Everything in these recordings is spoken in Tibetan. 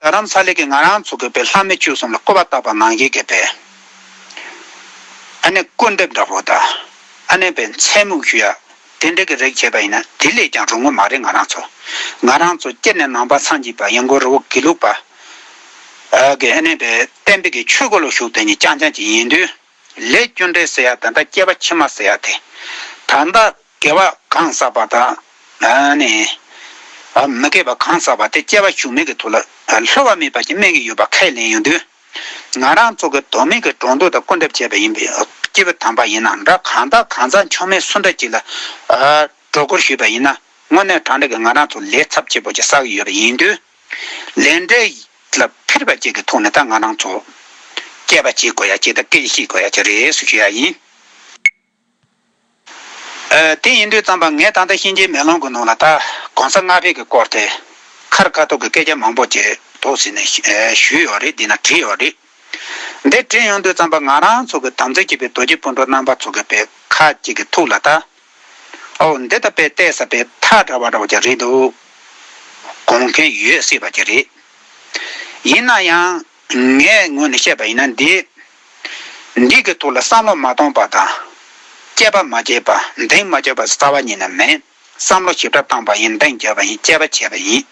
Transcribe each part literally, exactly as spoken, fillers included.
རྡ་རམ་ས་ལའི་གི་ང་རང་ཚོ་གི་པའི་ལྷ་མི་བཅུ་གསུམ་ལ་སྐུར་བ་བཏབ་པ་ནང་བཞིན་གི་པའི་ཨ་ནི་སྐུར་འདེབས་འདྲ་པོ་དང་། ཨ་ནི་པའི་མཚན་སྨོད་ཞུ་ཡ་དེ་འདྲ་གི་རིགས་བྱས་པ་ཡིན་ན་དེ་ལས་ཀྱང་རུང་བ་མ་རེད། ང་རང་ཚོ་ང་རང་ཚོ་སྤྱིར་ནས་ནང་པ་སངས་རྒྱས་པ་ཡིན་དགོས་རི་བོ་དགེ་ལུགས་པ་ཨ་གི་ཨ་ནི་པའི་བསྟན་པའི་གི་ཆོས་སྒོ་ལ་ཞུགས་དེ་ནི་རྐྱང་རྐྱང་ཅིག་ཡིན་དུས། ལས་རྒྱུ་འབྲས་ཟེར་ཡ་ད་ལྟ་སྐྱེ་བ་ཕྱི་མ་ཟེར་ཡ་དེ། ད་ལྟ་དགེ་བ་གང་བསགས་པ་དང་། ཨ་ནི། ཨ་མི་དགེ་བ་གང་བསགས་པ་དེ་སྐྱེ་བ་གཞུག་མའི་གི་ཐོག་ལ་ཨ་བསླུ་བ་མེད་པ་ཞིག་སྨྲས་ཀྱི་ཡོད་པ་ཁས་ལེན་ཡོང་དུས། ང་རང་ཚོ་གི་དོན་མེད་ཀྱི་སྒྲོ་འདོགས་དང་སྐུར་འདེབས་བྱས་པ་ཡིན་པས་སྐྱེས་བུ་དམ་པ་ཡིན་ན་འདྲ། གང་ལྟར་གང་ཟག་ཆུང་མའི་སུ་འདྲ་ཅིག་ལ་ཨ་སྒྲོ་སྐུར་ཞུས་པ་ཡིན་ན་དངོས་གནས་དྲང་གནས་ཀྱི་ང་རང་ཚོ་ལས་ཚབས་ཆེ་པོ་ཅིག་བསགས་ཀྱི་ཡོད་པ་ཡིན་དུས། ལས་འབྲས་ལ་ཕེར་བ་ཅིག་གི་ཐོག་ནས་ད་ང་རང་ཚོ་དཔྱད་པ་བྱེད་དགོས་ཡ་ཅིག་དང་སྐད་ཆ་བཤད་དགོས་ཡ་ཅིག་རེད་ཟེར་ཞུ་ཡ་ཡིན། ཨ་དེ་ཡིན་དུས་ཙམ་པ་ངས་ད་ལྟ་གཤིན་རྗེའི་མེ་ལོང་གི་ནང་ལ་ད་གོང་ས་ལྔ་པའི་གི་སྐོར་དེ་ཁར་ཁ་ཐུག་གི་སྐད་ཆ་མང་པོ་ཅིག་འདུག་ཟེར་ནས་ཨ་ཞུས་ཡོད་རེད། འདི་ན་བྲིས་ཡོད་རེད། འདི་བྲིས་ཡོང་དུས་ཙམ་པ་ང་རང་ཚོ་གི་དམ་ཚིག་ཅིག་པའི་རྡོ་རྗེ་སྤུན་གྲོགས་རྣམ་པ་ཚོ་གི་པའི་ཁ་ཅིག་གི་ཐུག་ལ་ད། ཨོ་འདི་ལྟ་བས་བལྟས་ས་པའི་ཐག་འདྲ་བ་འདྲ་བ་ཅིག་རེད་འདུག་དགོངས་མཁན་ཡོད་སྲིད་པ་ཅིག་རེད། ཡིན་ན་ཡང་ངའི་ངོས་ནས་བཤད་པ་ཡིན་ན་འདི། འདི་གི་ཐོག་ལ་བསམ་བློ་མ་གཏོང་པ་དང་། དཔྱད་པ་མ་བྱས་པ་འདེང་མ་བྱས་པ་རྩ་བ་ཉིད་ནས་མེད། བསམ་བློ་ཞིབ་ཕྲ་བཏང་པ་ཡིན། འདེང་བྱས་པ་ཡིན། དཔྱད་པ་བྱས་པ་ཡིན།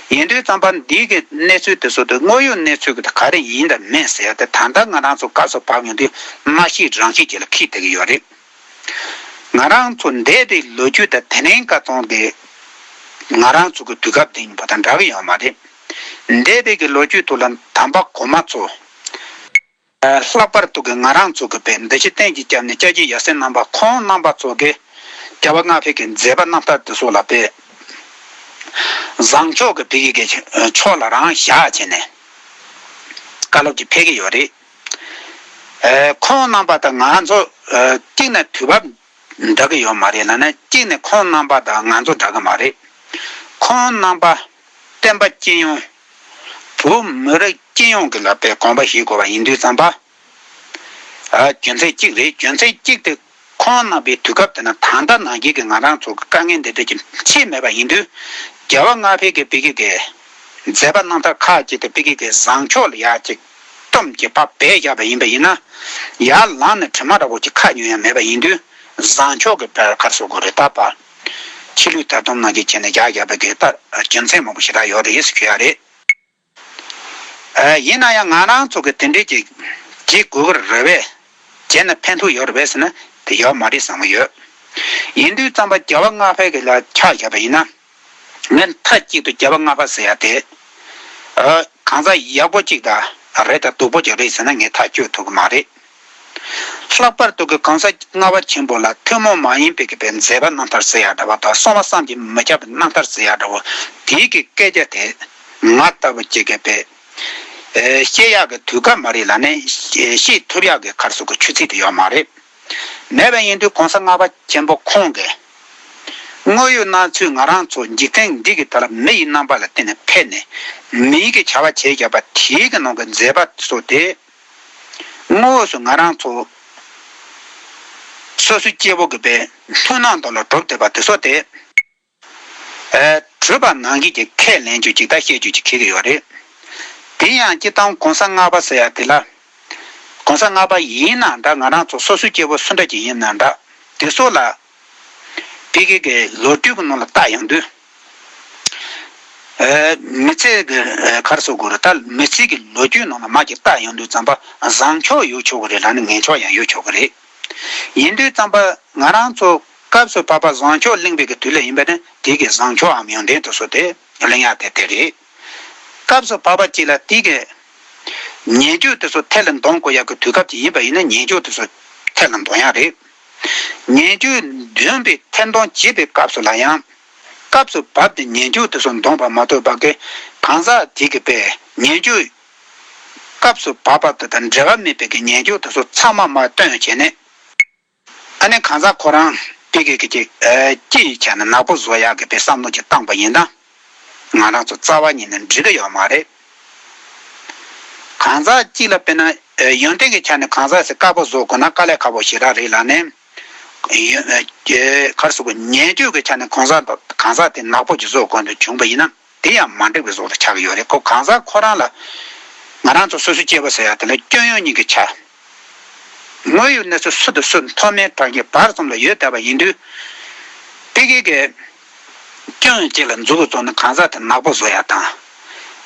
ཡིན་དུས་ཙམ་པ་འདི་གི་གནས་ཚུལ་དེ་ཚོ་དེ་དངོས་ཡོད་གནས་ཚུལ་གི་དེ་ག་རེ་ཡིན་དང་མིན་ཟེར་ཡ་དེ་ད་ལྟ་ང་རང་ཚོ་སྐབས་སུ་བབས་ཡོང་དུས་མ་ཤེས་རང་ཤེས་ཅིག་ལ་འཁེལ་བསྡད་ཀྱི་ཡོད་རེད། ང་རང་ཚོ་འདས་པའི་ལོ་རྒྱུས་དང་དེ་རིང་ཁ་ཚོན་དེ་ང་རང་ཚོ་གི་དུས་སྐབས་དེ་ཡིན་པ་དང་འདྲ་གི་ཡོད་མ་རེད། འདས་པའི་གི་ལོ་རྒྱུས་ཐོག་ལ་དམ་པ་གོང་མ་ཚོ། ལྷག་པར་དུ་གི་ང་རང་ཚོ་གི་པའི་འདི་ཕྱི་གཏན་གྱི་སྐྱབས་ནས་སྐྱབས་རྗེ་ཡབ་སྲས་རྣམ་པ་ཁོང་རྣམ་པ་ཚོ་གི་རྒྱལ་བ་ལྔ་པའི་གི་མཛད་པ་རྣམ་ཐར་དེ་ཚོ་ལ་པའི་བཟང་ཕྱོགས་ཀྱི་བི་གི་གི་ཕྱོགས་ལ་རང་བཞག་བྱས་ནས་བཀའ་སློབ་ཅིག་ཕེབས་ཀྱི་ཡོད་རེད། ཨེ་ཁོང་རྣམ་པ་དང་ང་ཚོ་ཨེ་གཅིག་ནས་དུས་བབ་འདྲ་གི་ཡོད་མ་རེད་ལབ་ན། གཅིག་ནས་ཁོང་རྣམ་པ་དང་ང་ཚོ་འདྲ་གི་མ་རེད། ཁོང་རྣམ་པ་བསྟན་པ་སྤྱི་ཡོངས་བོད་མི་རིགས་སྤྱི་ཡོངས་ཀྱི་ལ་པའི་དགོངས་པ་བཞེས་དགོས་པ་ཡིན་དུས་ཙམ་པ། ཨ་རྒྱུ་མཚན་གཅིག་རེད། རྒྱུ་མཚན་གཅིག་དེ་ཁོང་རྣམ་པའི་དུས་སྐབས་དེ་ན་ད་ལྟ་ནང་བཞིན་གྱི་ང་རང་ཚོ་གི་དཀའ་ངལ་འདི་འདྲ་ཅིག་འཕྲད་མེད་པ་ཡིན་དུས། རྒྱལ་བ་ལྔ་པའི་གི་བི་གི་གི་མཛད་པ་རྣམ་ཐར་ཁག་ཅིག་དེ་བི་གི་གི་བཟང་ཕྱོགས་ལ་ཡག་ཅིག་བསྡོམས་ཀྱིས་ཕར་སྦས་བཞག་པ་ཡིན་པ་ཡིན་ན། ཡར་ལངས་ནས་དྲི་མ་འདྲ་པོ་ཅིག་ཁ་ཉོ་ཡ་མེད་པ་ཡིན་དུས། བཟང་ཕྱོགས་ཀྱི་བར་ཁར་སོ་དགོས་རེད། ད་བར་ཕྱི་ལུས་ཐ་དམ་ནང་བཞིན་བྱས་ནས་རྒྱག་རྒྱག་པའི་གི་ད་རྒྱུ་མཚན་མང་པོ་ཞེ་དྲག་ཡོད་རེད་ཟེར་གྱི་ཡོད་རེད། ཨ་ཡིན་ན་ཡང་ང་རང་ཚོ་གི་དེ་འདྲས་ཀྱི་བྱེད་དགོས་ཀྱི་རེད་པས། བྱས་ན་ཕན་ཐོགས་ཡོད་རེད་པས་ཟེར་ན་དེ་ཡོད་མ་རེད་བསམ་གྱི་ཡོད། ཡིན་དུས་ཙམ་པ་རྒྱལ་བ་ལྔ་པའི་གི་ལ་ཆ་བཞག་པ་ཡིན་ན། ངས་མཐའ་གཅིག་ཏུ་རྒྱལ་བ་ལྔ་པ་ཟེར་ཡ་དེ། ཨ་གང་ཟག་ཡག་པོ་གཅིག་དང་རེད་དང་སྡུག་པོ་གཅིག་རེད་ཟེར་ན་ངས་ཐག་གཅོད་ཐུབ་ཀྱི་མ་རེད། ལྷག་པར་དུ་གི་གང་ཟག་ལྔ་པ་ཆེན་པོ་ལ་ཐུན་མོང་མ་ཡིན་པའི་གི་པའི་མཛད་པ་རྣམ་ཐར་ཟེར་ཡ་འདྲ་བ་དང་། གསུང་བ་བསམ་གྱིས་མི་ཁྱབ་པའི་རྣམ་ཐར་ཟེར་ཡ་འདྲ་བོ། དེའི་གི་སྐད་ཆ་དེ་ང་ལྟ་བུ་གཅིག་གི་པའི་ཨེ་བཤད་ཡག་གི་དུས་སྐབས་མ་རེད་ལབ་ནས་བཤད་ཐུབ་ཡག་གི་ག་རེ་ཟེར་དགོས། ཆུ་ཚད་དེ་ཡོད་མ་རེད། མེད་པ་ཡིན་དུས་གོང་ས་ལྔ་པ་ཆེན་པོ་ཁོང་གིས་དངོས་ཡོད་སྣང་ཚུལ་ང་རང་ཚོ་འཇིག་རྟེན་འདི་གི་ཐད་ལ་མི་ཡི་རྣམ་པ་ལ་བརྟེན་ནས་ཕེབས་ནས་མིའི་གི་བྱ་བ་བྱས་བཞག་པ་དེའི་གི་ནང་གི་མཛད་པ་སོགས་དེ། དངོས་སུ་ང་རང་ཚོ་སོ་སོའི་སྐྱེ་བོ་གི་པའི་མཐུན་སྣང་དང་ལ་གྲུབ་བསྡད་པ་དེ་ཚོ་དེ། ཨེ་གྲུབ་པ་ནང་བཞིན་གྱི་ཁས་ལེན་རྒྱུ་ཅིག་དང་བཤད་རྒྱུ་ཅིག་འཁེལ་གྱི་ཡོད་རེད། དེ་ཡང་སྤྱིར་བཏང་གོང་ས་ལྔ་པ་ཟེར་ཡ་དེ་ལ། གོང་ས་ལྔ་པ་ཡིན་ན་འདྲ། ང་རང་ཚོ་སོ་སོའི་སྐྱེ་བོ་སུ་འདྲ་ཅིག་ཡིན་ན་འདྲ། དེ་ཚོ་ལ། བི་གི་གི་ལོ་རྒྱུས་ཀྱི་ནང་ལ་བལྟ་ཡོང་དུས། ཨེ་མི་ཚེ་གི་ཨེ་ག་རེ་ཟེར་དགོས་རེད། ད་མི་ཚེ་གི་ལོ་རྒྱུས་ནང་ལ་མར་ཅིག་བལྟ་ཡོང་དུས་ཙམ་པ་བཟང་ཕྱོགས་ཡོད་ཆོག་གི་རེད་ལབ་ན་ངན་ཕྱོགས་ཡང་ཡོད་ཆོག་གི་རེད། ཡིན་དུས་ཙམ་པ་ང་རང་ཚོ་སྐབས་སུ་བབ་པ་བཟང་ཕྱོགས་གླེང་བའི་གི་དུས་ལ་ཡིན་པ་ནི་དེ་གི་བཟང་ཕྱོགས་འམ་ཡོན་ཏན་དེ་ཚོ་དེ་གླེང་ཡག་དེ་དེ་རེད། སྐབས་སུ་བབ་པ་གཅིག་ལ་དེ་གི་ཉེས་སྤྱོད་དེ་ཚོ་ཐད་ལ་འདོན་དགོས་ཡག་གི་དུས་སྐབས་ཅིག་ཡིན་པ་ཡིན་ན་ཉེས་སྤྱོད་དེ་ཚོ་ཐད་ལ་འདོན་ཡག་རེད། ཉེས་སྤྱོད་འདོན་པའི་ཐད་འདོན་བྱེད་པའི་སྐབས་སུ་ལ་ཡང་། སྐབས་སུ་བབ་སྟེ་ཉེས་སྤྱོད་དེ་ཚོ་འདོན་པ་མ་གཏོགས་པ་གི་གང་ཟག་དེ་གི་པའི་ཉེས་སྤྱོད། སྐབས་སུ་བབ་པ་དེ་དང་འབྲེལ་བ་མེད་པའི་གི་ཉེས་སྤྱོད་དེ་ཚོ་ཚང་མ་མར་བཏོན་བྱས་ནས། ཨ་ནི་གང་ཟག་ཁོ་རང་དེ་གི་གི་ཅིག་ཨ་སྐྱིད་ཡི་ཆ་ནས་ནག་པོ་བཟོ་ཡག་གི་པའི་བསམ་བློ་ཅིག་བཏང་པ་ཡིན་ན། ང་རང་ཚོ་རྩ་བ་ཉིད་ནས་འགྲིག་གི་ཡོད་མ་རེད། གང་ཟག་གཅིག་ལ་དཔེར་ན་ཨ་ཡོན་ཏན་གྱི་ཆ་ནས་གང་ཟག་ཟེར་དཀར་པོ་བཟོ་དགོས་ན་དཀའ་ལས་ཁག་པོ་ཞེ་དྲག་རེད་ལབ་ནས། ཡོན་ཨ་ག་རེ་ཟེར་དགོས། ཉེས་སྤྱོད་ཀྱི་ཆ་ནས་གང་ཟག་གང་ཟག་དེ་ནག་པོ་ཅིག་བཟོ་དགོས་འདུག་བྱུང་པ་ཡིན་ན། དེ་ཡང་མ་འགྲིག་པའི་བཟོ་འདྲ་ཆགས་ཀྱི་ཡོད་རེད། ཁོ་གང་ཟག་ཁོ་རང་ལ་ང་རང་ཚོ་སོ་སོའི་སྐྱེ་བོ་ཟེར་ཡ་དེ་ལ་སྐྱོན་ཡོན་གཉིས་ཀྱི་ཆ། དངོས་ཡོད་གནས་ཚུལ་སུ་དང་སུ་མཐོ་དམན་དྲག་ཆེ་བར་གསུམ་ལ་ཡོད་བསྡད་པ་ཡིན་དུས། དེ་གའི་གི་སྐྱོན་གཅིག་ལ་མཛུབ་གུ་བཙུགས་ནས་གང་ཟག་དེ་ནག་པོ་བཟོ་ཡ་དང་།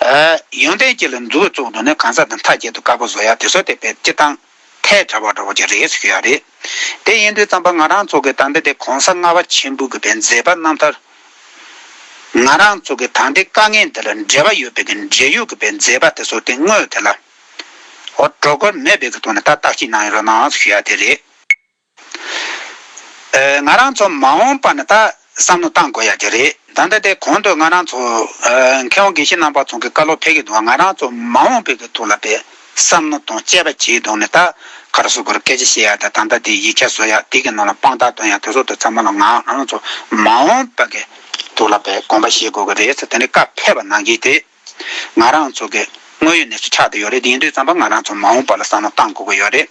ཨ། ཡོན་ཏན་གཅིག་ལ་མཛུབ་གུ་བཙུགས་འདུག་ནས་གང་ཟག་དེ་མཐའ་གཅིག་ཏུ་དཀར་པོ་བཟོ་ཡ་དེ་ཚོ་དེ་དཔེ་སྤྱིར་བཏང་ཐལ་དྲགས་པ་འདྲ་བོ་ཅིག་རེད་ཟེར་ཞུ་ཡ་རེད། དེ་ཡིན་དུས་ཙམ་པ་ང་རང་ཚོ་གི་ད་ལྟ་དེ་གོང་ས་ལྔ་པ་ཆེན་པོ་གི་དཔེ་མཛད་པ་རྣམ་ཐར། ང་རང་ཚོ་གི་ད་ལྟའི་དཀའ་ངལ་འདི་ལ་འབྲེལ་བ་ཡོད་པའི་གི་འབྲེལ་ཡོད་ཀྱི་དཔེ་མཛད་པ་དེ་ཚོ་དེ་དངོས་དེ་ལ། འོ། གྲོགས་སྐོར་མེད་པའི་གི་ཐོག་ནས་ད་བརྟག་དཔྱད་གནང་ཡོད་རོགས་གནང་ཞུ་ཡ་དེ་རེད། ཨ། ང་རང་ཚོ་མ་འོངས་པ་ནས་ད་བསམ་བློ་བཏང་དགོས་ཡ་དེ་རེད། ད་ལྟ་དེ་གོང་དུ་ང་རང་ཚོ། ཨ། མཁས་དབང་དགེ་བཤེས་རྣམ་པ་ཚོ་གི་བཀའ་སློབ་ཕེབས་ཀྱི་འདུག་ང་རང་ཚོ་མ་འོངས་པའི་གི་ཐོག་ལ་དཔེ་བསམ་བློ་དང་དཔྱད་པ་བྱེད་དོན་ནི་ད་ག་རེ་ཟེར་དགོས་རེད། སྐད་ཆ་བཤད་ཡ་དང་ད་ལྟ་དེ་ཡིག་ཆ་བཟོ་ཡ་དེ་གི་ནང་ལ་དཔང་རྟགས་སྟོན་ཡ་དེ་ཚོ་དང་ཚང་མ་ལ་ང་རང་ཚོ་མ་འོངས་པ་གི་ཐོག་ལ་དཔེ་དགོངས་པ་བཞེས་དགོས་ཀྱི་རེད་ཟེར། དེ་ནི་བཀའ་ཕེབས་པ་ནང་བཞིན་དེ། ང་རང་ཚོ་གི་དངོས་ཡོད་གནས་ཚུལ་ཆགས་བསྡད་ཡོད་རེད། དེ་ཡིན་དུས་ཙམ་པ་ང་རང་ཚོ་མ་འོངས་པ་ལ་བསམ་བློ་བཏང་དགོས་ཀྱི་ཡོད་རེད།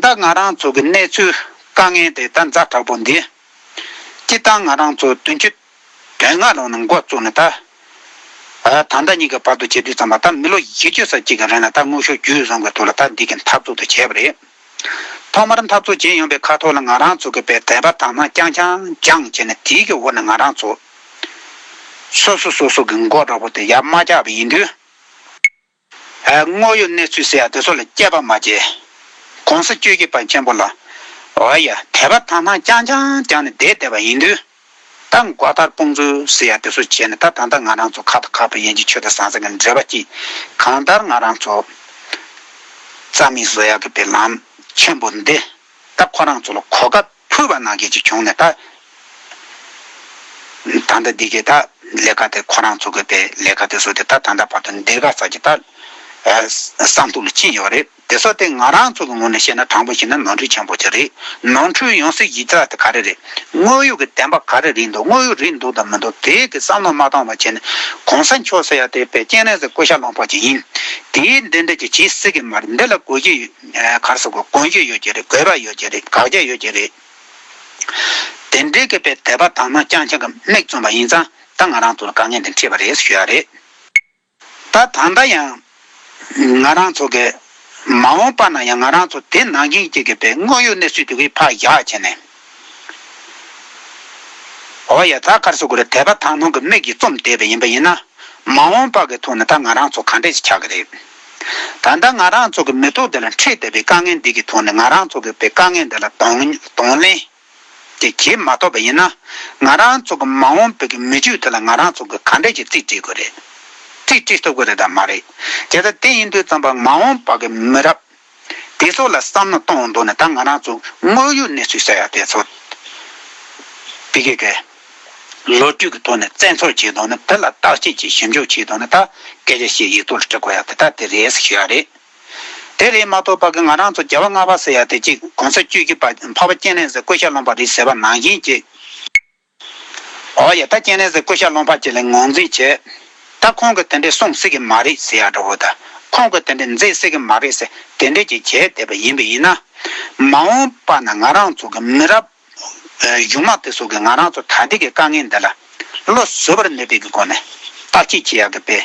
ད་ལྟ་ང་རང་ཚོ་གི་གནས་ཚུལ་དཀའ་ངལ་དེ་ད་ཛ་དྲག་པོ་འདི། སྤྱིར་བཏང་ང་རང་ཚོ་བདུན་ཅུ་དོན་ལྔ་ལོ་ནས་འགོ་བཙུགས་ནས་ད། ཨ། ད་ལྟ་ཉིད་ཀྱི་བར་དུ་བྱེད་དུས་ཙམ་པ་ད་མི་ལོ་བཞི་བཅུ་ཙམ་ཅིག་གི་རིང་ལ་ད་དངོས་ཤུགས་བརྒྱུད་གསུམ་གྱི་ཐོག་ལ་ད་འདི་གི་འཐབ་རྩོད་དུ་བྱས་པ་རེད། ཐོག་མར་འཐབ་རྩོད་བྱས་ཡོང་པའི་ཁ་ཐོག་ལ་ང་རང་ཚོ་གི་དཔེ་དད་པ་དག་སྣང་རྐྱང་རྐྱང་སྦྱངས་བྱས་ནས་དེའི་གི་འོག་ནས་ང་རང་ཚོ་སོ་སོ་སོ་སོ་གི་མགོ་འདྲ་པོ་དེ་ཡར་མ་བཀྱགས་པ་ཡིན་དུས། ཨ། དངོས་ཡོད་གནས་ཚུལ་ཟེར་ཡ་དེ་ཚོ་ལ་དཔྱད་པ་མ་བྱས། གོང་ས་བཅུ་བཞི་པ་ཆེན་པོ་ལ། འོ་ཡ། དད་པ་དག་སྣང་རྐྱང་རྐྱང་སྦྱངས་ནས་བསྡད་བསྡད་པ་ཡིན་དུས། ད་མགོ་ཐར་དཔུང་འཛུལ་ཟེར་ཡ་དེ་ཚོ་བྱས་ནས་ད་ད་ལྟ་ང་རང་ཚོ་ཁ་ཐག་ཁ་པོ་ཡན་གྱི་ཆོས་དང་ཟང་ཟིང་གི་འབྲེལ་བ་གཅིག་གང་ལྟར་ང་རང་ཚོ་རྩ་མེད་བཟོ་ཡག་གི་དཔེ་ལམ་ཆེན་པོ་འདི་ད་ཁོ་རང་ཚོ་ལ་གོ་སྐབས་ཕུལ་བ་ནང་བཞིན་ཅིག་བྱུང་ནས་ད། ད་ལྟ་འདི་གའི་ད་ལས་ཀ་དེ་ཁོ་རང་ཚོ་གི་དཔེ་ལས་ཀ་དེ་ཚོ་དེ་ད་ད་ལྟ་བར་དུ་འདི་ག་ཙམ་གྱི་ད་བསམ་ཐུག་ལ་ཕྱིན་ཡོད་རེད། དེ་ཚོ་དེ་ང་རང་ཚོ་གི་ངོས་ནས་བཤད་ན་དྲང་པོ་བཤད་ན་ནོར་འཁྲུལ་ཆེན་པོ་ཅིག་རེད། ནོར་འཁྲུལ་ཡོང་སའི་གཞི་རྩ་དེ་ག་རེ་རེད། དངོས་ཡོད་ཀྱི་བདེན་པ་ག་རེ་རེད་འདུག་དངོས་ཡོད་རེད་འདུག་དང་མི་འདུག་དེ་གི་བསམ་བློ་མ་བཏང་བ་བྱས་ནས་གོང་ས་མཆོག་ཟེར་ཡ་དེ་དཔེ་སྤྱན་རས་གཟིགས་སྐུ་ཤ་རློན་པ་ཅིག་ཡིན། དེའི་འདི་འདྲ་ཅིག་བྱེད་སྲིད་ཀྱི་མ་རེད། འདི་ལ་དགོས་ཀྱི་ཡོད། ག་རེ་ཟེར་དགོས། དགོངས་གཞི་ཡོད་ཀྱི་རེད། དགོས་པ་ཡོད་ཀྱི་རེད། དགག་བྱ་ཡོད་ཀྱི་རེད། དེ་འདྲའི་གི་དཔེ་དད་པ་དག་སྣང་རྐྱང་རྐྱང་གི་མིག་བཙུམ་པ་ཡིན་ཙང་ད་ང་རང་ཚོ་ལ་དཀའ་ངལ་འདི་འཕྲད་པ་རེད་ཞུ་ཡ་རེད། ད་ད་ལྟ་ཡང་ང་རང་ཚོ་གི་མ་འོངས་པ་ན་ཡང་ང་རང་ཚོ་དེ་ནང་བཞིན་གཅིག་གི་དཔེ་དངོས་ཡོད་གནས་ཚུལ་དེ་གི་ཕར་བཞག་བྱས་ནས། འོ་ཡ། ད་ག་རེ་ཟེར་དགོས་རེད། དད་པ་དག་སྣང་གི་མིག་གིས་བཙུམ་བསྡད་པ་ཡིན་པ་ཡིན་ན། མ་འོངས་པ་གི་ཐོག་ནས་ད་ང་རང་ཚོ་ག་འདྲས་ཤིག་ཆགས་ཀྱི་རེད། ད་ལྟ་ང་རང་ཚོ་གི་མི་ཐོག་འདི་ལ་འཕྲད་བསྡད་པའི་དཀའ་ངལ་འདི་གི་ཐོག་ནས་ང་རང་ཚོ་གི་དཔེ་དཀའ་ངལ་འདི་ལ་གདོང་གདོང་ལེན་དེ་བྱེད་མ་ཐུབ་པ་ཡིན་ན། ང་རང་ཚོ་གི་མ་འོངས་པའི་གི་མི་རྒྱུད་དེ་ལ་ང་རང་ཚོ་གི་ག་འདྲས་ཀྱི་རྩིས་སྤྲད་དགོས་རེད། རྩིས་སྤྲད་ཐུབ་ཀྱི་རེད་དམ་མ་རེད། བྱས་ཙང་དེ་ཡིན་དུས་ཙམ་པ་མ་འོངས་པ་གི་མི་རབས་དེ་ཚོ་ལ་བསམ་བློ་གཏོང་འདོད་ནས་ད་ང་རང་ཚོ་དངོས་ཡོད་གནས་ཚུལ་ཟེར་ཡ་དེ་ཚོ་ཕ་གི་གི་ལོ་རྒྱུས་ཀྱི་ཐོག་ནས་བཙན་འཚོལ་བྱེད་དོན་ནི། དེ་ལ་བརྟག་དཔྱད་ཀྱིས་ཞིབ་འཇུག་བྱེད་དོན་ནི། ད་སྐད་ཆ་བཤད་ཡིག་ཐོག་ལ་འབྲི་དགོས་ཡ་དེ་ད་དེ་རེད་ཟེར་ཞུ་ཡ་རེད། དེ་རེད་མ་གཏོགས་པ་གི་ང་རང་ཚོ་རྒྱལ་བ་ལྔ་པ་ཟེར་ཡ་དེ་གཅིག་གོང་ས་བཅུ་བཞི་པ་འཕགས་པ་སྤྱན་རས་གཟིགས་སྐུ་ཤ་རློན་པ་རེད་ཟེར་བ་ནང་བཞིན་གྱི། འོ་ཡ། ད་སྤྱན་རས་གཟིགས་སྐུ་ཤ་རློན་པ་ཅིག་ལ་ངོས་འཛིན་བྱས། ད་ཁོང་གིས་དེ་འདྲས་གསུང་སྲིད་ཀྱི་མ་རེད་ཟེར་ཡ་འདྲ་བོ་དང་། ཁོང་གིས་དེ་འདྲས་མཛད་སྲིད་ཀྱི་མ་རེད་ཟེར་དེ་འདྲས་ཀྱི་བྱས་བསྡད་པ་ཡིན་པ་ཡིན་ན། མ་འོངས་པ་ན་ང་རང་ཚོ་གི་མི་རབས་གཞུག་མ་དེ་ཚོ་གི་ང་རང་ཚོ་ད་ལྟའི་གི་དཀའ་ངལ་འདི་ལ་བློ་གཟུ་བོར་གནས་པའི་གི་སྒོ་ནས་བརྟག་དཔྱད་བྱེད་ཡག་གི་དཔེ།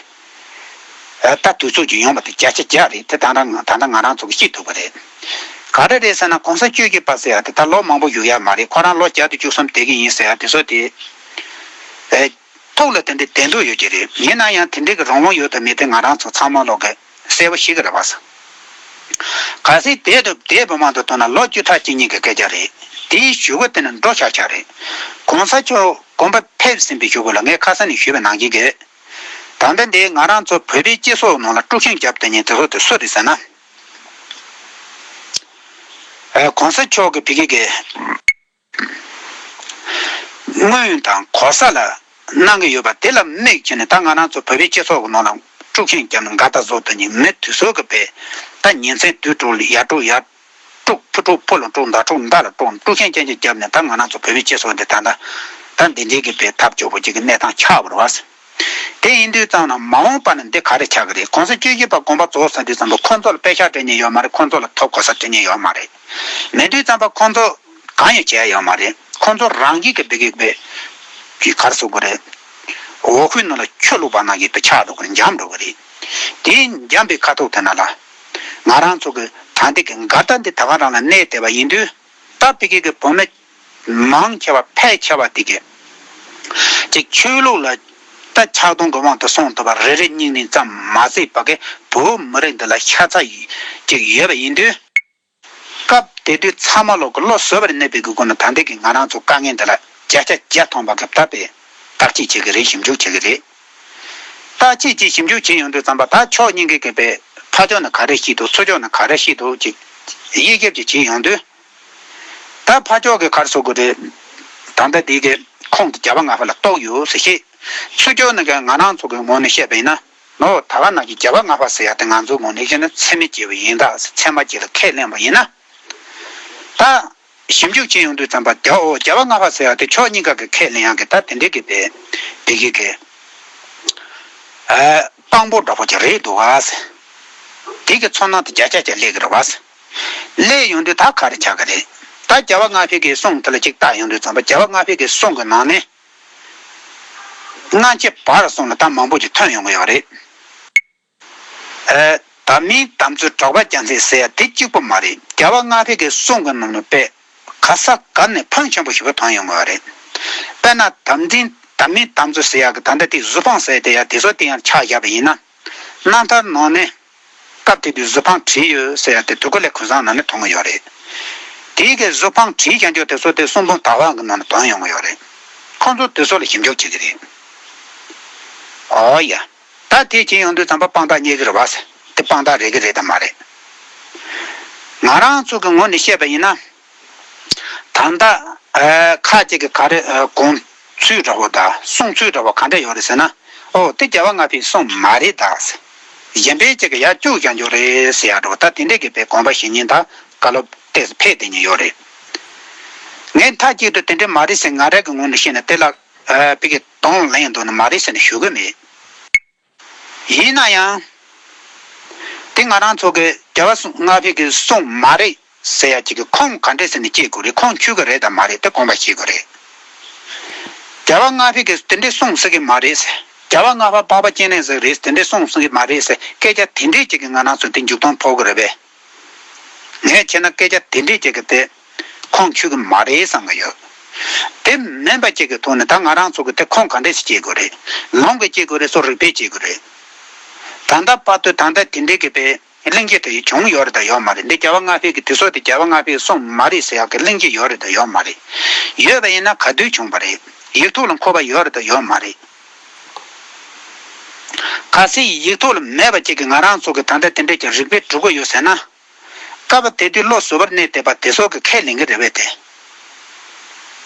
ད་དུས་ཚོད་ཅིག་ཡོང་བ་དེ་བརྒྱ་ཆ་བརྒྱ་རེད། དེ་ད་ལྟ་ང་ད་ལྟ་ང་རང་ཚོ་གི་ཤེས་ཐུབ་པ་རེད། ག་རེ་རེད་ཟེར་ན་གོང་ས་བཅུ་བཞི་པ་ཟེར་ཡ་དེ་ད་ལོ་མང་པོ་བཞུགས་ཡ་མ་རེད། ཁོ་རང་ལོ་བརྒྱ་དང་བཅུ་གསུམ་དེ་གི་ཡིན་ཟེར་ཡ་དེ་ཚོ་དེ། ཨེ། ཐུགས་ལ་དེ་འདྲའི་བདེན་དོན་ཡོད་ཀྱི་རེད། ཡིན་ན་ཡང་དེ་འདྲའི་གི་རང་དབང་ཡོད་དང་མེད་དེ་ང་རང་ཚོ་ཚང་མ་ལོག་གི་གསལ་པོ་ཤེས་ཀྱི་རེད་བ་ས། གལ་སྲིད་དེ་དུ་དེ་བུ་མང་དུ་ཐོན་ན་ལོ་བཅུ་ཕྲག་གཅིག་གཉིས་ཀྱི་སྐད་ཆ་རེད། དེའི་གཞུག་གུ་དེ་ནི་འགྲོ་ཆག་ཆག་རེད། གོང་ས་མཆོག་དགོངས་པ་ཕེབས་ཟིན་པའི་གཞུག་གུ་ལ་ངས་ཁ་སང་ནས་ཞུས་པ་ནང་བཞིན་གྱི། ད་ལྟ་འདི་ང་རང་ཚོ་བོད་པའི་སྤྱི་ཚོགས་ནང་ལ་དཀྲུག་ཤིང་བརྒྱབ་བསྡད་མཁན་དེ་ཚོ་དེ་སུ་རེད་ཟེར་ན། ཨ། གོང་ས་མཆོག་གི་ཕ་གི་གི་སྔོན་དང་གོ་ས་ལ་གནང་གི་ཡོད་པ་དེ་ལ་དམིགས་བྱས་ནས་ད་ང་རང་ཚོ་བོད་པའི་སྤྱི་ཚོགས་ཀྱི་ནང་ལ་དཀྲུག་ཤིང་བརྒྱབ་ནས་འགལ་ཟླ་བཟོ་བསྡད་མཁན་མི་དེ་ཚོ་གི་དཔེ་ད་ཉིན་མཚན་དུས་དྲུག་ལ་ཡར་དཀྲུག་ཡར་དཀྲུག་ཕུ་དཀྲུག་ཕུ་ལ་དཀྲུག་མདའ་དཀྲུག་མདའ་ལ་དཀྲུག་དཀྲུག་ཤིང་ཅན་ཅིག་བརྒྱབ་ནས་ད་ང་རང་ཚོ་བོད་པའི་སྤྱི་ཚོགས་འདི་ད་ལྟ་ད་འདི་འདྲའི་གི་དཔེ་ཐབས་སྐྱོ་པོ་ཅིག་གི་གནས་སྟངས་ཆགས་པ་རེད་བ། དེ་ཡིན་དུས་ཙམ་ན་མ་འོངས་པ་ན་འདི་ག་རེ་ཆགས་ཀྱི་རེད། གོང་ས་བཅུ་བཞི་པ་དགོངས་པ་རྫོགས་ཟིན་དུས་ཙམ་པ་ཁོང་ཚོ་ལ་པེ་ཤག་སྤྲད་མཁན་ཡོད་མ་རེད། ཁོང་ཚོ་ལ་ཐོབ་གོ་ས་སྤྲད་མཁན་ཡོད་མ་རེད། མེད་དུས་ཙམ་པ་ཁོང་ཚོ་གང་ཡང་བྱས་ཡོད་མ་རེད། ཁོང་ཚོ་རང་གིས་གི་བི་གི་བི་གི་ག་རེ་ཟེར་དགོས་རེད། འོ་ཁུའི་ནང་ལ་ཆུ་བླུགས་པ་ནང་བཞིན་དུ་ཆགས་འགྲོ་གི་རེད། འཇམ་འགྲོ་གི་རེད། དེ་འཇམ་པའི་ཁ་ཐུག་དེ་ནང་ལ་ང་རང་ཚོ་གི་ད་ལྟའི་གི་འགལ་ཟླ་འདི་ད་ག་རང་ལ་གནས་བསྡད་པ་ཡིན་དུས། ད་ཕ་གི་གི་བུད་མེད་མང་ཆེ་བ་ཕལ་ཆེ་བ་དེ་གི་ཅིག་ཆོས་ལུགས་ལ་ད་ཆགས་སྡང་གི་དབང་དུ་སོང་ཐུབ་པ་རེ་རེ་གཉིས་གཉིས་ཙམ་མ་ཟད་པ་གི་བོད་མི་རིགས་འདི་ལ་ཤ་ཚ་ཡི་ཅིག་ཡོད་པ་ཡིན་དུས། སྐབས་དེ་དུས་ཚང་མ་ལོག་གི་བློ་བཟོད་པར་གནས་པའི་གི་སྒོ་ནས་ད་ལྟའི་གི་ང་རང་ཚོ་དཀའ་ངལ་འདི་ལ་བརྒྱ་ཆ་བརྒྱ་ཐམ་པ་གི་ད་དཔེ་བརྟག་དཔྱད་བྱེད་གི་རེད། ཞིབ་འཇུག་བྱེད་གི་རེད། བརྟག་དཔྱད་ཀྱིས་ཞིབ་འཇུག་བྱེད་ཡོང་དུས་ཙམ་པ་ད་ཕྱོགས་གཉིས་ཀའི་གི་དཔེ་ཕར་ཕྱོགས་ནས་ག་རེ་བཤད་འདུག་ཚུར་ཕྱོགས་ནས་ག་རེ་བཤད་འདུག་ཅིག་དབྱེ་ཞིབ་ཅིག་བྱེད་ཡོང་དུས། ད་ཕར་ཕྱོགས་ཀྱི་ག་རེ་ཟེར་དགོས་རེད། ད་ལྟ་འདི་གི་ཁོང་གི་རྒྱལ་བ་ལྔ་པ་ལ་གཏོགས་ཡོད་ཟེར་བཤད། ཚུར་ཕྱོགས་ནས་གི་ང་རང་ཚོ་གི་ངོས་ནས་བཤད་པ་ཡིན་ན། ནོ། ད་ག་ནང་གི་རྒྱལ་བ་ལྔ་པ་ཟེར་ཡ་དེ་ང་ཚོའི་ངོས་ནས་བཤད་ན་ཚད་མེད་ཅིག་ཡིན་ད་ཟེར། ཚད་མ་ཅིག་ལ་ཁས་ལེན་པ་ཡིན་ན། ད་ཞིབ་འཇུག་བྱེད་ཡོང་དུས་ཙམ་པ་རྒྱལ་བ་རྒྱལ་བ་ལྔ་པ་ཟེར་ཡ་དེ་ཕྱོགས་གཉིས་ཀ་གི་ཁས་ལེན་ཡག་གི་ད་དེ་འདྲའི་གི་དཔེ་དེ་གི་གི་ཨ་དཔང་པོ་འདྲ་པོ་ཅིག་རེད་འདུག་ག་ཟེར། དེ་གི་ཚོར་སྣང་དེ་བརྒྱ་ཆ་བརྒྱ་སླེབས་གི་རེད་བ་ཟེར། སླེབས་ཡོང་དུས་ད་ག་རེ་ཆགས་གི་རེད། ད་རྒྱལ་བ་ལྔ་པའི་གི་གསུང་དེ་ལ་ཅིག་བལྟ་ཡོང་དུས་ཙམ་པ་རྒྱལ་བ་ལྔ་པའི་གི་གསུང་གི་ནང་ནས། སྔ་ཕྱི་བར་གསུམ་ལ་ད་མང་པོ་ཅིག་ཐོན་ཡོང་གི་ཡོད་རེད། ཨ། དམ་མིན་དམ་ཚིག་གྲགས་པ་རྒྱལ་མཚན་ཟེར་ཡ་དེ་གཅིག་པོ་མ་རེད། རྒྱལ་བ་ལྔ་པའི་གི་གསུང་གི་ནང་ནས་དཔེ་ག་ས་ག་ནས་ཕོན་ཆེན་པོ་ཞེ་པོ་ཐོན་ཡོང་གི་ཡོད་རེད། དཔེར་ན་དམ་འཛིན་དམ་མིན་དམ་ཚིག་ཟེར་ཡ་གི་ད་ལྟ་དེ་གཟུ་དཔང་ཟེར་དེ་ཡ་དེ་ཚོ་དེ་ཡང་ཆ་བཞག་པ་ཡིན་ན། རྣམ་ཐར་ནང་ནས། སྐབས་དེ་དུས་གཟུ་དཔང་བྲིས་ཡོད་ཟེར་ཡ་དེ་དུས་འཁོར་ལས་གུང་སེང་ནང་ནས་མཐོང་གི་ཡོད་རེད། དེའི་གི་གཟུ་དཔང་བྲིས་བཞག་རྒྱུ་དེ་ཚོ་དེ་གསུང་འབུམ་དག་པ་གི་ནང་ནས་ཐོན་ཡོང་གི་ཡོད་རེད། ཁོང་ཚོ་དེ་ཚོ་ལ་ཞིབ་འཇུག་བྱེད་ཀྱི་རེད། ཨོ་ཡ། ད་དེ་བྱེད་ཡོང་དུས་ཙམ་པ་དཔང་རྟགས་རྙེད་ཀྱི་རེད་བ་ཟེར། དེ་དཔང་རྟགས་རེད་ཀྱི་རེད་དམ་མ་རེད། ང་རང་ཚོ་གི་ངོས་ནས་བཤད་པ་ཡིན་ན། ད་ལྟ་ཨ་ཁ་ཅིག་གིས་ག་རེ་ཨ་དགོངས་ཚུལ་འདྲ་བོ་དང་གསུང་ཚུལ་འདྲ་བོ་ག་འདྲ་ཡོད་རེད་ཟེར་ན། ཨོ་དེ་རྒྱལ་བ་ལྔ་པའི་གསུང་མ་རེད་ད་ཟེར། གཞན་པའི་ཅིག་གིས་ཡར་བཅུག་བཞག་རྒྱུ་རེད་ཟེར་ཡ་འདྲ་བོ། ད་དེ་འདྲས་ཀྱི་དཔེ་དགོངས་པ་བཞེས་མཁན་དང་བཀའ་སློབ་ཏོག་ཙམ་ཕེབས་བསྡད་མཁན་ཡོད་རེད། ངས་མཐའ་གཅིག་ཏུ་དེ་འདྲས་མ་རེད་ཟེར་ང་རང་གི་ངོས་ནས་བཤད་ན་དེ་ལ་ཨ་ཕ་གི་གདོང་ལེན་འདུག་ན་མ་རེད་ཟེར་ནས་ཞུ་གི་མེད། ཡིན་ན་ཡང་། དེ་ང་རང་ཚོ་གི་རྒྱལ་བ་གསུང་ལྔ་པའི་གི་གསུང་མ་རེད་ཟེར་ཡ་ཅིག་གི་ཁུངས་ག་འདྲས་ཟེར་ནས་སྐྱེལ་དགོས་རེད། ཁུངས་འཁྱོལ་གི་རེད་དམ་མ་རེད་དེ་དགོངས་པ་བཞེས་དགོས་རེད། རྒྱལ་བ་ལྔ་པའི་གི་དེ་འདྲས་གསུང་ཟེར་གི་མ་རེད་ཟེར། རྒྱལ་བ་ལྔ་པ་འཕགས་པ་སྤྱན་རས་གཟིགས་རེད་དེ་འདྲས་གསུང་ཟེར་གི་མ་རེད་ཟེར་སྐད་ཆ་དེ་འདྲས་ཅིག་གི་ང་རང་ཚོ་དེ་མཇུག་སྡོམ་ཕོག་གི་རེད་པས། ངས་བྱས་ན་སྐད་ཆ་དེ་འདྲས་ཅིག་གི་དེ་ཁུངས་འཁྱོལ་གི་མ་རེད་བསམ་གི་ཡོད། དེ་མིན་པ་ཅིག་གི་ཐོག་ནས་ད་ང་རང་ཚོ་གི་དེ་ཁུངས་ག་འདྲས་ཤིག་སྐྱེལ་དགོས་རེད། ལུང་གིས་སྐྱེལ་དགོས་རེད་སོ་རིགས་པས་སྐྱེལ་དགོས་རེད། ད་ལྟ་བར་དུ་ད་ལྟ་དེ་འདྲས་གི་དཔེ་གླེང་གཞི་དེ་བྱུང་ཡོད་རེད་དང་ཡོད་མ་རེད། འདི་རྒྱལ་བ་ལྔ་པའི་གི་དུས་སོགས་དེ་རྒྱལ་བ་ལྔ་པའི་གསུང་མ་རེད་ཟེར་ཡག་གི་གླེང་གཞི་ཡོད་རེད་དང་ཡོད་མ་རེད། ཡོད་པ་ཡིན་ན་ག་དུས་བྱུང་བ་རེད། ཡིག་ཐོག་ལ་འཁོད་པ་ཡོད་རེད་དང་ཡོད་མ་རེད། གལ་སྲིད་ཡིག་ཐོག་ལ་མེད་པ་ཅིག་གིས་ང་རང་ཚོ་གི་ད་ལྟ་དེ་འདྲས་ཀྱི་རིགས་པས་སྒྲུབ་ཀྱི་ཡོད་ཟེར་ན། སྐབས་དེ་དུས་བློ་གཟུ་བོར་གནས་བསྡད་པ་དེ་ཚོ་གི་ཁས་ལེན་གྱི་རེད་པས་དེ།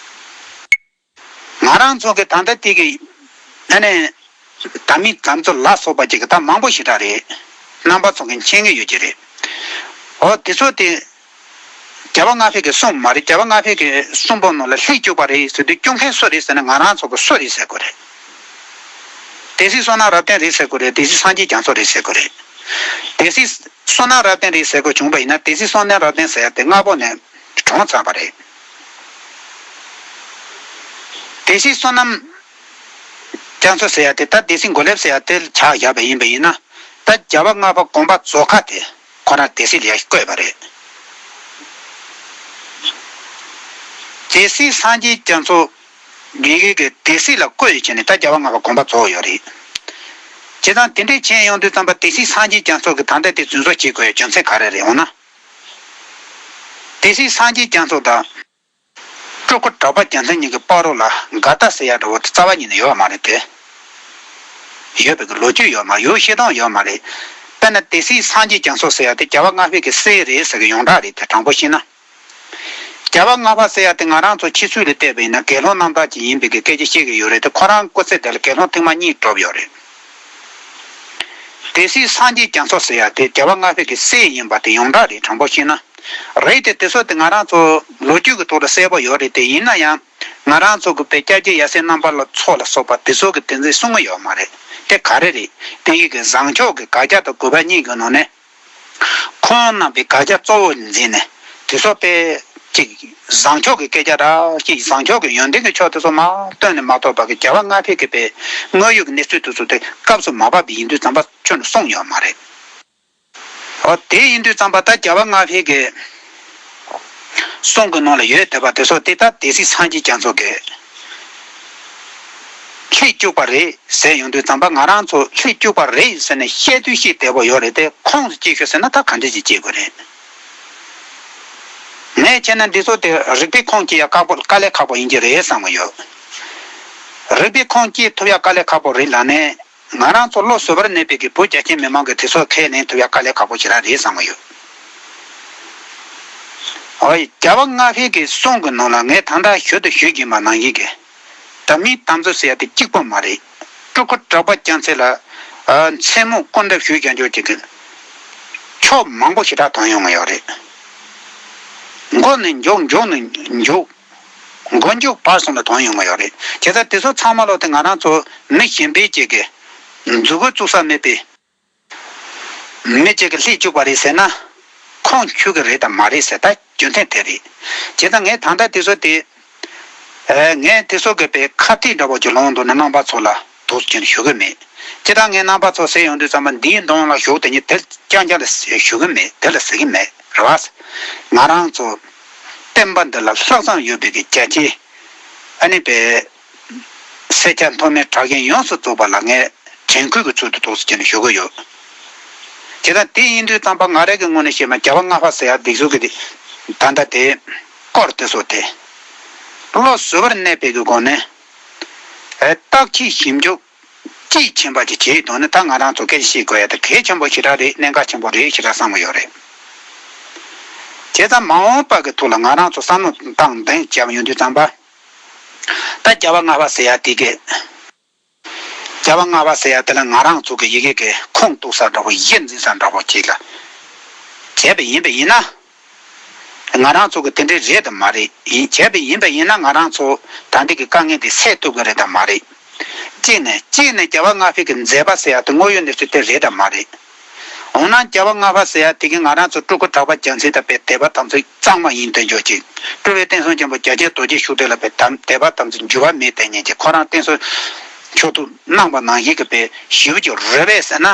ང་རང་ཚོ་གི་ད་ལྟ་དེ་གི་ཨ་ནི་དམ་མིན་དམ་ཚིག་ལ་སོགས་པ་ཅིག་གི་ད་མང་པོ་ཞེ་དྲག་རེད། རྣམ་པ་ཚོ་གི་མཁྱེན་གྱི་ཡོད་ཀྱི་རེད། འོ་དེ་ཚོ་དེ། རྒྱལ་བ་ལྔ་པའི་གི་གསུང་མ་རེད། རྒྱལ་བ་ལྔ་པའི་གི་གསུང་འབུམ་ནང་ལ་སླེབས་བཅུག་པ་རེད་ཟེར་དུས་སྐྱོན་མཁན་སུ་རེད་ཟེར་ན་ང་རང་ཚོ་གི་སུ་རེད་ཟེར་དགོས་རེད། སྡེ་སྲིད་བསོད་ནམས་རབ་བརྟན་རེད་ཟེར་དགོས་རེད། སྡེ་སྲིད་སངས་རྒྱས་རྒྱ་མཚོ་རེད་ཟེར་དགོས་རེད། སྡེ་སྲིད་བསོད་ནམས་རབ་བརྟན་རེད་ཟེར་དགོས་བྱུང་པ་ཡིན་ན་སྡེ་སྲིད་བསོད་ནམས་རབ་བརྟན་ཟེར་ཡ་དེ་སྔ་པོ་ནས་གྲོངས་ཚར་བ་རེད། སྡེ་སྲིད་བསོད་ནམས་རྒྱ་མཚོ་ཟེར་ཡ་དེ་ད་སྡེ་སྲིད་མགོ་ལེབ་ཟེར་ཡ་དེ་ཆགས་བཞག་པ་ཡིན་པ་ཡིན་ན་ད་རྒྱལ་བ་ལྔ་པ་དགོངས་པ་རྫོགས་ཁ་དེ། ཁོ་རང་སྡེ་སྲིད་ལ་ཡར་བསྐོས་པ་རེད། སྡེ་སྲིད་སངས་རྒྱས་རྒྱ་མཚོ་ཡི་གེ་གི་སྡེ་སྲིད་ལ་བསྐོས་བྱས་ནས་ད་རྒྱལ་བ་ལྔ་པ་དགོངས་པ་རྫོགས་ཡོད་རེད། བྱས་ཙང་དེ་འདྲས་བྱས་ཡོང་དུས་ཙམ་པ་སྡེ་སྲིད་སངས་རྒྱས་རྒྱ་མཚོ་གི་ད་ལྟ་དེ་འཛིན་བཟུང་བྱེད་དགོས་ཡ་རྒྱུ་མཚན་ག་རེ་རེད་འོ་ན། སྡེ་སྲིད་སངས་རྒྱས་རྒྱ་མཚོ་དང་། སྤྲུལ་སྐུ་གྲགས་པ་རྒྱལ་མཚན་གཉིས་ཀྱི་བར་རོ་ལ་འགལ་ཟླ་ཟེར་ཡ་འདྲ་བོ་དེ་རྩ་བ་ཉིད་ནས་ཡོད་མ་རེད་དེ། ཡོད་པའི་གི་ལོ་རྒྱུས་ཡོད་མ་རེད། ཡོད་བཤད་སྟངས་ཡོད་མ་རེད། དཔེར་ན་སྡེ་སྲིད་སངས་རྒྱས་རྒྱ་མཚོ་ཟེར་ཡ་དེ་རྒྱལ་བ་ལྔ་པའི་གི་སྲས་རེད་ཟེར་གི་ཡོངས་གྲགས་རེད་དེ་དྲང་པོ་བཤད་ན། རྒྱལ་བ་ལྔ་པ་ཟེར་ཡ་དེ་ང་རང་ཚོ་ཕྱི་ཚུལ་ལ་བལྟས་པ་ཡིན་ན་དགེ་སློང་རྣམ་དག་ཅིག་ཡིན་པའི་གི་སྐད་ཆ་བཤད་གི་ཡོད་རེད་དེ་ཁོ་རང་སྐུ་ཚེ་དེ་ལ་དགེ་སློང་ཐེངས་མ་གཉིས་གྲུབ་ཡོད་རེད། སྡེ་སྲིད་སངས་རྒྱས་རྒྱ་མཚོ་ཟེར་ཡ་དེ་རྒྱལ་བ་ལྔ་པའི་གི་སྲས་ཡིན་པ་དེ་ཡོངས་གྲགས་རེད་དྲང་པོ་བཤད་ན། རེད་དེ་དེ་ཚོ་དེ་ང་རང་ཚོ་ལོ་རྒྱུས་ཀྱི་ཐོག་ལ་གསལ་པོ་ཡོད་རེད་དེ་ཡིན་ན་ཡང་ང་རང་ཚོ་གི་དཔེ་སྐྱབས་རྗེ་ཡབ་སྲས་རྣམ་པ་ལ་ཚོགས་ལ་སོགས་པ་དེ་ཚོ་གི་དེ་འཛིན་གསུང་གི་ཡོད་མ་རེད་དེ་ག་རེ་རེད་དེ་ཡི་གི་བཟང་ཕྱོགས་ཀྱི་དགག་བྱ་དང་དགོས་པ་གཉིས་ཀྱི་ནང་ནས་ཁོང་རྣམ་པའི་དགག་བྱ་གཙོ་བོ་འཛིན་ནས་དེ་ཚོ་དཔེ་ཅིག་ བཟང་ཕྱོགས་ཀྱི་སྐད་ཆ་ར་ཅིག་བཟང་ཕྱོགས་ཀྱི་ཡོན་ཏན་གྱི་ཕྱོགས་དེ་ཚོ་མར་བཏོན་ནས་མ་གཏོགས་པ་གི་རྒྱལ་བ་ལྔ་པའི་གི་པའི་དངོས་ཡོད་ཀྱི་གནས་ཚུལ་དེ་ཚོ་དེ་སྐབས་སུ་མ་བབས་པ་ཡིན་དུས་ཙམ་པ་ཁྱོན་ནས་གསུངས་ཡོད་མ་རེད། འོ་དེ་ཡིན་དུས་ཙམ་པ་ད་རྒྱལ་བ་ལྔ་པའི་གི་གསུང་གི་ནང་ལ་ཡོད་བསྡད་པ་དེ་ཚོ་དེ་ད་སྡེ་སྲིད་སངས་རྒྱས་རྒྱ་མཚོ་གི་ལྷད་བཅུག་པ་རེད་ཟེར་ཡོང་དུས་ཙམ་པ་ང་རང་ཚོ་ལྷད་བཅུག་པ་རེད་ཟེར་ནས་བཤད་དུས་བཤད་བདེ་པོ་ཡོད་རེད་དེ་ཁོངས་སུ་སྐྱེལ་ཤོག་ཟེར་ན་ད་ག་འདྲ་ཞིག་སྐྱེལ་དགོས་རེད། ངས་བྱས་ན་འདི་ཚོ་དེ་རིག་པའི་ཁུངས་སྐྱེལ་ཡ་དཀའ་པོ་དཀའ་ལས་ཁག་པོ་ཡིན་གྱི་རེད་བསམ་གྱི་ཡོད། རིག་པའི་ཁུངས་སྐྱེལ་ཐུབ་ཡ་དཀའ་ལས་ཁག་པོ་རེད་ལབ་ནས་ང་རང་ཚོ་བློ་གཟུ་བར་གནས་པའི་གི་བོད་རྒྱ་ཆེ་མི་མང་གི་དེ་ཚོ་ཁས་ལེན་ཐུབ་ཡ་དཀའ་ལས་ཁག་པོ་ཞེ་དྲག་རེད་བསམ་གྱི་ཡོད། འོ་ཡི་རྒྱལ་བ་ལྔ་པའི་གི་གསུང་གི་ནང་ལ་ངས་ད་ལྟ་ཞུ་དང་ཞུ་བཞིན་པ་ནང་བཞིན་གི་ད་མིའི་དམ་ཚིག་ཟེར་ཡ་དེ་གཅིག་པོ་མ་རེད། སྤྲུལ་སྐུ་གྲགས་པ་རྒྱལ་མཚན་ལ་མཚན་མོ་སྐུ་འདྲ་ཞུ་རྒྱ་འཇོག་ཅིག་གི་ཕྱོགས་མང་པོ་ཞེ་དྲག་མཐོང་ཡོང་གི་ཡོད་རེད། མགོ་ནས་མཇུག་མཇུག་ནས་མཇུག་མགོ་མཇུག་བར་གསུམ་ལ་མཐོང་ཡོང་གི་ཡོད་རེད། བྱས་ཙང་དེ་ཚོ་ཚང་མ་ལོ་དེ་ང་རང་ཚོ་མི་གཞན་པའི་ཅིག་གི་མཛུབ་གུ་བཙུགས་ས་མེད་པའི་མི་གཅིག་གི་ལྷད་བཅུག་པ་རེད་ཟེར་ན་ཁུངས་འཁྱོལ་གི་རེད་དམ་མ་རེད་ཟེར་ད་རྒྱུ་མཚན་དེ་རེད། བྱས་ཙང་ངས་ད་ལྟ་དེ་ཚོ་དེ་ངས་དེ་ཚོ་གི་པའི་ཁ་གཏད་འདྲ་པོ་ཅིག་ལོང་འདུག་ན་རྣམ་པ་ཚོ་ལ་འདུག་ཅེས་ཞུ་གི་མེད། སྤྱིར་བཏང་ངས་རྣམ་པ་ཚོ་ཟེར་ཡོང་དུས་ཙམ་པ་འདིའི་གདོང་ལ་ཞུགས་དེ་ཉིད་དེ་རྐྱང་རྐྱང་ལ་ཞུ་གི་མེད་དེ་ལ་ཟེར་གི་མེད་རེད་བ། ང་རང་ཚོ་བསྟན་པ་འདི་ལ་ལྷག་བསམ་ཡོད་པའི་གི་རྒྱ་ཆེ་ཨ་ནི་པའི་སེར་སྐྱ་མཐོ་དམན་གྲགས་ཅན་ཡོངས་སུ་རྫོགས་པ་ལ་ངས་དྲན་སྐུལ་གྱི་ཚུལ་དུ་འདུག་ཅེས་ཞུ་གི་ཡོད། དེ་དང་དེ་ཡིན་དུས་ཙམ་པ་ང་རང་གི་ངོས་ནས་བཤད་ན་རྒྱལ་བ་ལྔ་པ་ཟེར་ཡ་འདི་ཚོ་གི་དེ་ད་ལྟ་དེ་སྐོར་དེ་ཚོ་དེ་བློ་གཟུ་བར་གནས་པའི་གི་སྒོ་ནས་བརྟག་དཔྱད་ཞིབ་འཇུག་དཔྱིས་ཕྱིན་པ་ཅིག་བྱས་ཡོང་ན་ད་ང་རང་ཚོ་སྐད་ཆ་བཤད་དགོས་ཡ་དེ་གལ་ཆེན་པོ་ཞེ་དྲག་རེད། གནད་འགག་ཆེན་པོ་རེད་ཞེ་དྲག་བསམ་གྱི་ཡོད་རེད། བྱས་ཙང་མ་འོངས་པ་གི་ཐོག་ལ་ང་རང་ཚོ་བསམ་བློ་བཏང་འདོན་བྱས་པ་ཡོང་དུས་ཙམ་པ་ད་རྒྱལ་བ་ལྔ་པ་ཟེར་ཡ་དེ་གི་རྒྱལ་བ་ལྔ་པ་ཟེར་ཡ་དེ་ལ་ང་རང་ཚོ་གི་ཡི་གེ་གི་ཁུངས་གཏུགས་ས་འདྲ་པོ་གཞི་འཛིན་ས་འདྲ་པོ་ཅིག་ལ་བྱས་པ་ཡིན་པ་ཡིན་ན། ང་རང་ཚོ་གི་དེ་འདྲའི་རེད་དམ་མ་རེད། ཡིན་བྱས་པ་ཡིན་པ་ཡིན་ན་ང་རང་ཚོ་ད་འདི་གི་དཀའ་ངལ་འདི་སེལ་ཐུབ་ཀྱི་རེད་དམ་མ་རེད། གཅིག་ནས་གཅིག་ནས་རྒྱལ་བ་ལྔ་པའི་གི་མཛད་པ་ཟེར་ཡ་དེ་དངོས་ཡོད་གནས་ཚུལ་དེ་རེད་དམ་མ་རེད། འོ་ན་རྒྱལ་བ་ལྔ་པ་ཟེར་ཡ་དེ་གི་ང་རང་ཚོ་སྤྲུལ་སྐུ་གྲགས་པ་རྒྱལ་མཚན་དང་པའི་དད་པ་དམ་ཚིག་གཙང་མ་ཡིན་དོན་འཇོག་ཅིག་སྤྲུལ་པའི་བསྟན་སྲུང་ཆེན་པོ་རྒྱལ་ཆེན་རྡོ་རྗེ་ཤུགས་ལྡན་ལ་པའི་དམ་དད་པ་དམ་ཚིག་འགྱུར་བ་མེད་དེ་ཉིད་ཀྱི་ཁོ་རང་བསྟན་སྲུང་མཆོག་ཏུ་གནང་པ་ནང་བཞིན་གྱི་པའི་ཞིབ་ཀྱི་རེད་པས་ཟེར་ན།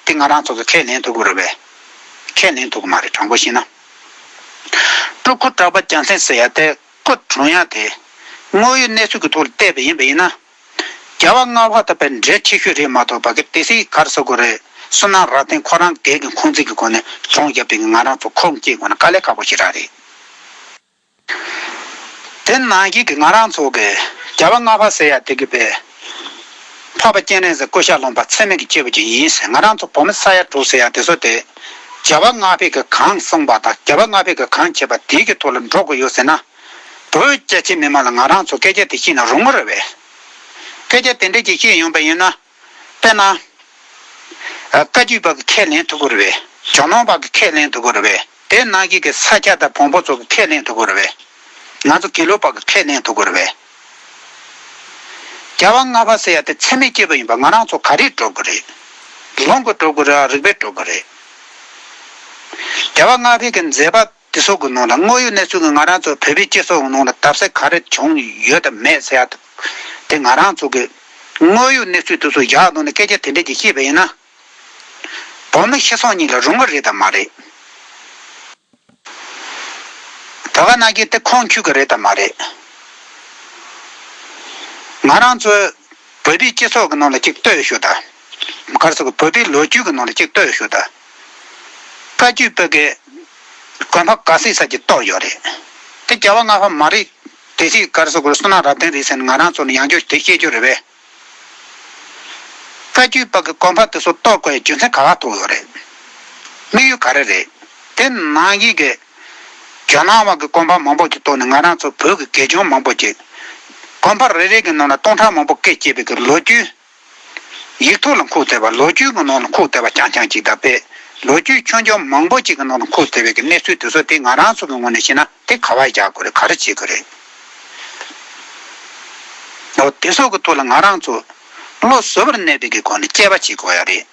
དེ་ང་རང་ཚོ་གི་ཁས་ལེན་ཐུབ་ཀྱི་རེད་པས། ཁས་ལེན་ཐུབ་ཀྱི་མ་རེད་དྲང་པོ་བཤད་ན། སྤྲུལ་སྐུ་གྲགས་པ་རྒྱལ་མཚན་ཟེར་ཡ་དེ་སྐུ་འཁྲུངས་ཡ་དེ་དངོས་ཡོད་གནས་ཚུལ་གྱི་ཐོག་ལ་བལྟས་པ་ཡིན་པ་ཡིན་ན། རྒྱལ་བ་ལྔ་པ་དང་པའི་འབྲེལ་ཆེ་ཤོས་རེད་མ་གཏོགས་པ་གི་དེ་སྲིད་ག་རེ་ཟེར་དགོས་རེད། བསོད་ནམས་རབ་བརྟན་ཁོ་རང་སྒེར་གྱི་འཁོན་འཛིན་གྱི་སྒོ་ནས་བྱུང་བཞག་པའི་ང་རང་ཚོ་ཁོངས་སྐྱེལ་དགོས་ན་དཀའ་ལས་ཁག་པོ་ཞེ་དྲག་རེད། དེ་ནང་བཞིན་གྱི་ང་རང་ཚོ་གི་རྒྱལ་བ་ལྔ་པ་ཟེར་ཡ་དེ་གི་པའི་འཕགས་པ་སྤྱན་རས་གཟིགས་སྐུ་ཤ་ལོངས་པ་ཚད་མེད་ཀྱི་སྐྱེས་བུ་ཅིག་ཡིན་ཟེར། ང་རང་ཚོ་བོད་མི་ས་ཡ་དྲུག་ཟེར་ཡ་དེ་ཚོ་དེ་རྒྱལ་བ་ལྔ་པས་གི་གང་གསུངས་པ་དང་རྒྱལ་བ་ལྔ་པས་གི་གང་བྱས་པ་དེའི་གི་ཐོག་ལ་འགྲོ་དགོས་ཡོད་ཟེར་ན། བོད་རྒྱ་ཆེ་མི་མང་ལ་ང་རང་ཚོ་སྐད་ཆ་དེ་བཤད་ན་རུང་གི་རེད་པས། སྐད་ཆ་དེ་འདྲ་ཅིག་བཤད་ཡོང་པ་ཡིན་ན། དཔེར་ན། ཨ། བཀའ་བརྒྱུད་པ་གི་ཁས་ལེན་ཐུབ་ཀྱི་རེད་པས། ཇོ་ནང་པ་གི་ཁས་ལེན་ཐུབ་ཀྱི་རེད་པས། དེ་ནང་བཞིན་གྱི་ས་སྐྱ་དང་བོན་པོ་ཚོ་གི་ཁས་ལེན་ཐུབ་ཀྱི་རེད་པས། ང་ཚོ་དགེ་ལུགས་པ་གི་ཁས་ལེན་ཐུབ་ཀྱི་རེད་པས། རྒྱལ་བ་ལྔ་པ་ཟེར་ཡ་དེ་ཚད་མེད་སྐྱེས་བུ་ཡིན་པ་ང་རང་ཚོ་ག་རེས་སྒྲུབ་ཀྱི་རེད། ལུང་གིས་སྒྲུབ་ཀྱི་རེད། རིགས་པས་སྒྲུབ་ཀྱི་རེད། རྒྱལ་བ་ལྔ་པའི་གི་མཛད་པ་དེ་ཚོ་གི་ནང་ལ་དངོས་ཡོད་གནས་ཚུལ་གྱི་ང་རང་ཚོ་བོད་པའི་སྤྱི་ཚོགས་ཀྱི་ནང་ལ་བརྡབ་གསིག་ག་རེ་བྱུང་ཡོད་དམ་མེད་ཟེར་ཡ་དེ་ང་རང་ཚོ་གི་དངོས་ཡོད་གནས་ཚུལ་དེ་ཚོ་བཞག་གནང་ནས་སྐད་ཆ་དེ་འདྲ་ཅིག་བཤད་པ་ཡིན་ན། བོད་མི་སྤྱི་ཚོགས་གཉིས་ལ་རུང་གི་རེད་དམ་མ་རེད། ད་ག་ནང་བཞིན་དེ་ཁུངས་འཁྱོལ་གི་རེད་དམ་མ་རེད། ང་རང་ཚོའི་བོད་པའི་སྤྱི་ཚོགས་ཀྱི་ནང་ལ་གཅིག་ལྟོས་ཤོག་དང་། ག་རེ་ཟེར་དགོས། བོད་པའི་ལོ་རྒྱུས་ཀྱི་ནང་ལ་གཅིག་ལྟོས་ཤོག་དང་། བཀའ་བརྒྱུད་པའི་གི་དགོན་པ་ག་ཚོད་ཙམ་ཅིག་གཏོར་ཡོད་རེད། དེ་རྒྱལ་བ་ལྔ་པ་མ་རེད། དེ་སྲིད་ག་རེ་ཟེར་དགོས། བསོད་ནམས་རབ་བརྟན་རེད་ཟེར་ནས་ང་རང་ཚོ་ནས་ཡང་བསྐྱར་དེ་བཤད་རྒྱུ་རེད་པས། བཀའ་བརྒྱུད་པ་གི་དགོན་པ་དེ་ཚོ་གཏོར་དགོས་ཡ་རྒྱུ་མཚན་ག་པར་ཐུག་ཡོད་རེད། དམིགས་ཡུལ་ག་རེ་རེད། དེ་ནང་བཞིན་གྱི་ཇོ་ནང་པ་གི་དགོན་པ་མང་པོ་ཅིག་གཏོར་ནས་ང་རང་ཚོ་བོད་ཀྱི་དགེ་སྦྱོང་མང་པོ་ཅིག་དགོན་པ་རེ་རེ་གི་ནང་ལ་སྟོང་ཕྲག་མང་པོ་བསྐྱལ་བྱས་པའི་གི་ལོ་རྒྱུས་ཡིག་ཐོག་ལ་འཁོད་བསྡད་པ། ལོ་རྒྱུས་ཀྱི་ནང་ལ་འཁོད་བསྡད་པ་རྐྱང་རྐྱང་ཅིག་དང་པས། ལོ་རྒྱུས་ཆུང་ཆུང་མང་པོ་ཅིག་གི་ནང་ལ་འཁོད་བསྡད་པའི་གི་གནས་ཚུལ་དེ་ཚོ་དེ་ང་རང་ཚོ་གི་ངོས་ནས་བཤད་ན་དེ་ག་པར་བཞག་དགོས་རེད། ག་རེ་བྱེད་དགོས་རེད། འོ་དེ་ཚོ་གི་ཐོག་ལ་ང་རང་ཚོ་བློ་གཟུ་བར་གནས་པའི་གི་སྒོ་ནས་དཔྱད་པ་བྱེད་དགོས་ཡ་རེད།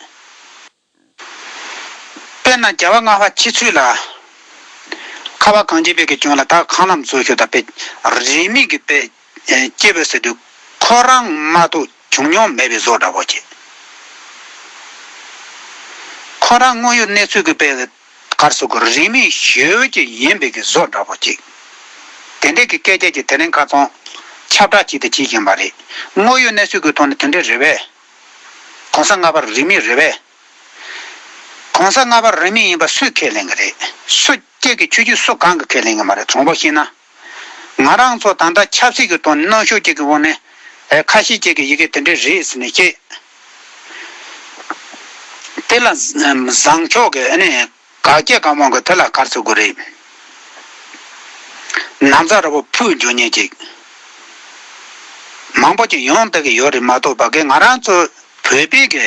དཔེར་ན་རྒྱལ་བ་ལྔ་པ་ཕྱི་ཚུལ་ལ་ཁ་ ཁ་བ་གངས་ཅན་པའི་གི་ལྗོངས་ལ་ད་ཁ་ལམ་བཟོ་ཤོག་ད་དཔེ་རིས་མེད་ཀྱི་དཔེ་སྐྱེ་བོ་ཟེར་དུས་ཁོ་རང་མ་གཏོགས་བྱུང་མྱོང་མེད་པའི་བཟོ་འདྲ་པོ་ཅིག་ཁོ་རང་དངོས་ཡོད་གནས་ཚུལ་གྱི་དཔེ་གར་སོགས་ཀྱི་རིས་མེད་ཞེ་པོ་ཅིག་ཡིན་པའི་གི་བཟོ་འདྲ་པོ་ཅིག་དེ་འདྲའི་གི་སྐད་ཆ་ཅིག་དེ་རིང་ཁ་སང་ཁྱབ་བསྒྲགས་ཅིག་ཏུ་བྱེད་བཞིན་པ་རེད། དངོས་ཡོད་གནས་ཚུལ་གྱི་ཐོག་ནས་དེ་འདྲའི་རེད་པས། གོང་ས་ལྔ་པ་རིས་མེད་རེད་པས། གོང་ས་ལྔ་པ་རིས་མེད་ཡིན་པ་སུས་ཁས་ལེན་གྱི་རེད། སུ་སྐྱེ་གི་ཆོས་བརྒྱུད་སུ་གང་གི་ཁས་ལེན་གྱི་མ་རེད། དྲང་པོ་བཤད་ན། ང་རང་ཚོ་ད་ལྟ་ཆབ་སྲིད་ཀྱི་ཐོག་ནས་མནོ་ཤུགས་ཅིག་གི་འོག་ནས་ཨེ་ཁ་ཤས་ཅིག་གིས་ཡི་གེ་དེ་འདྲའི་རེད་ཟེར་ནས་བཤད། དེ་ལ་བཟང་ཕྱོགས་ཀྱི་ཨ་ནི་དགག་བྱ་གང་མང་གི་དེ་ལ་གར་ཚུགས་དགོས་རེད། ན་ཚ་འདྲ་པོ་ཕུད་འཇོག་མཁན་ཅིག་མང་པོ་ཅིག་ཡོང་བསྡད་ཀྱི་ཡོད་རེད་མ་གཏོགས་པ་གི་ང་རང་ཚོ་བོད་པའི་གི་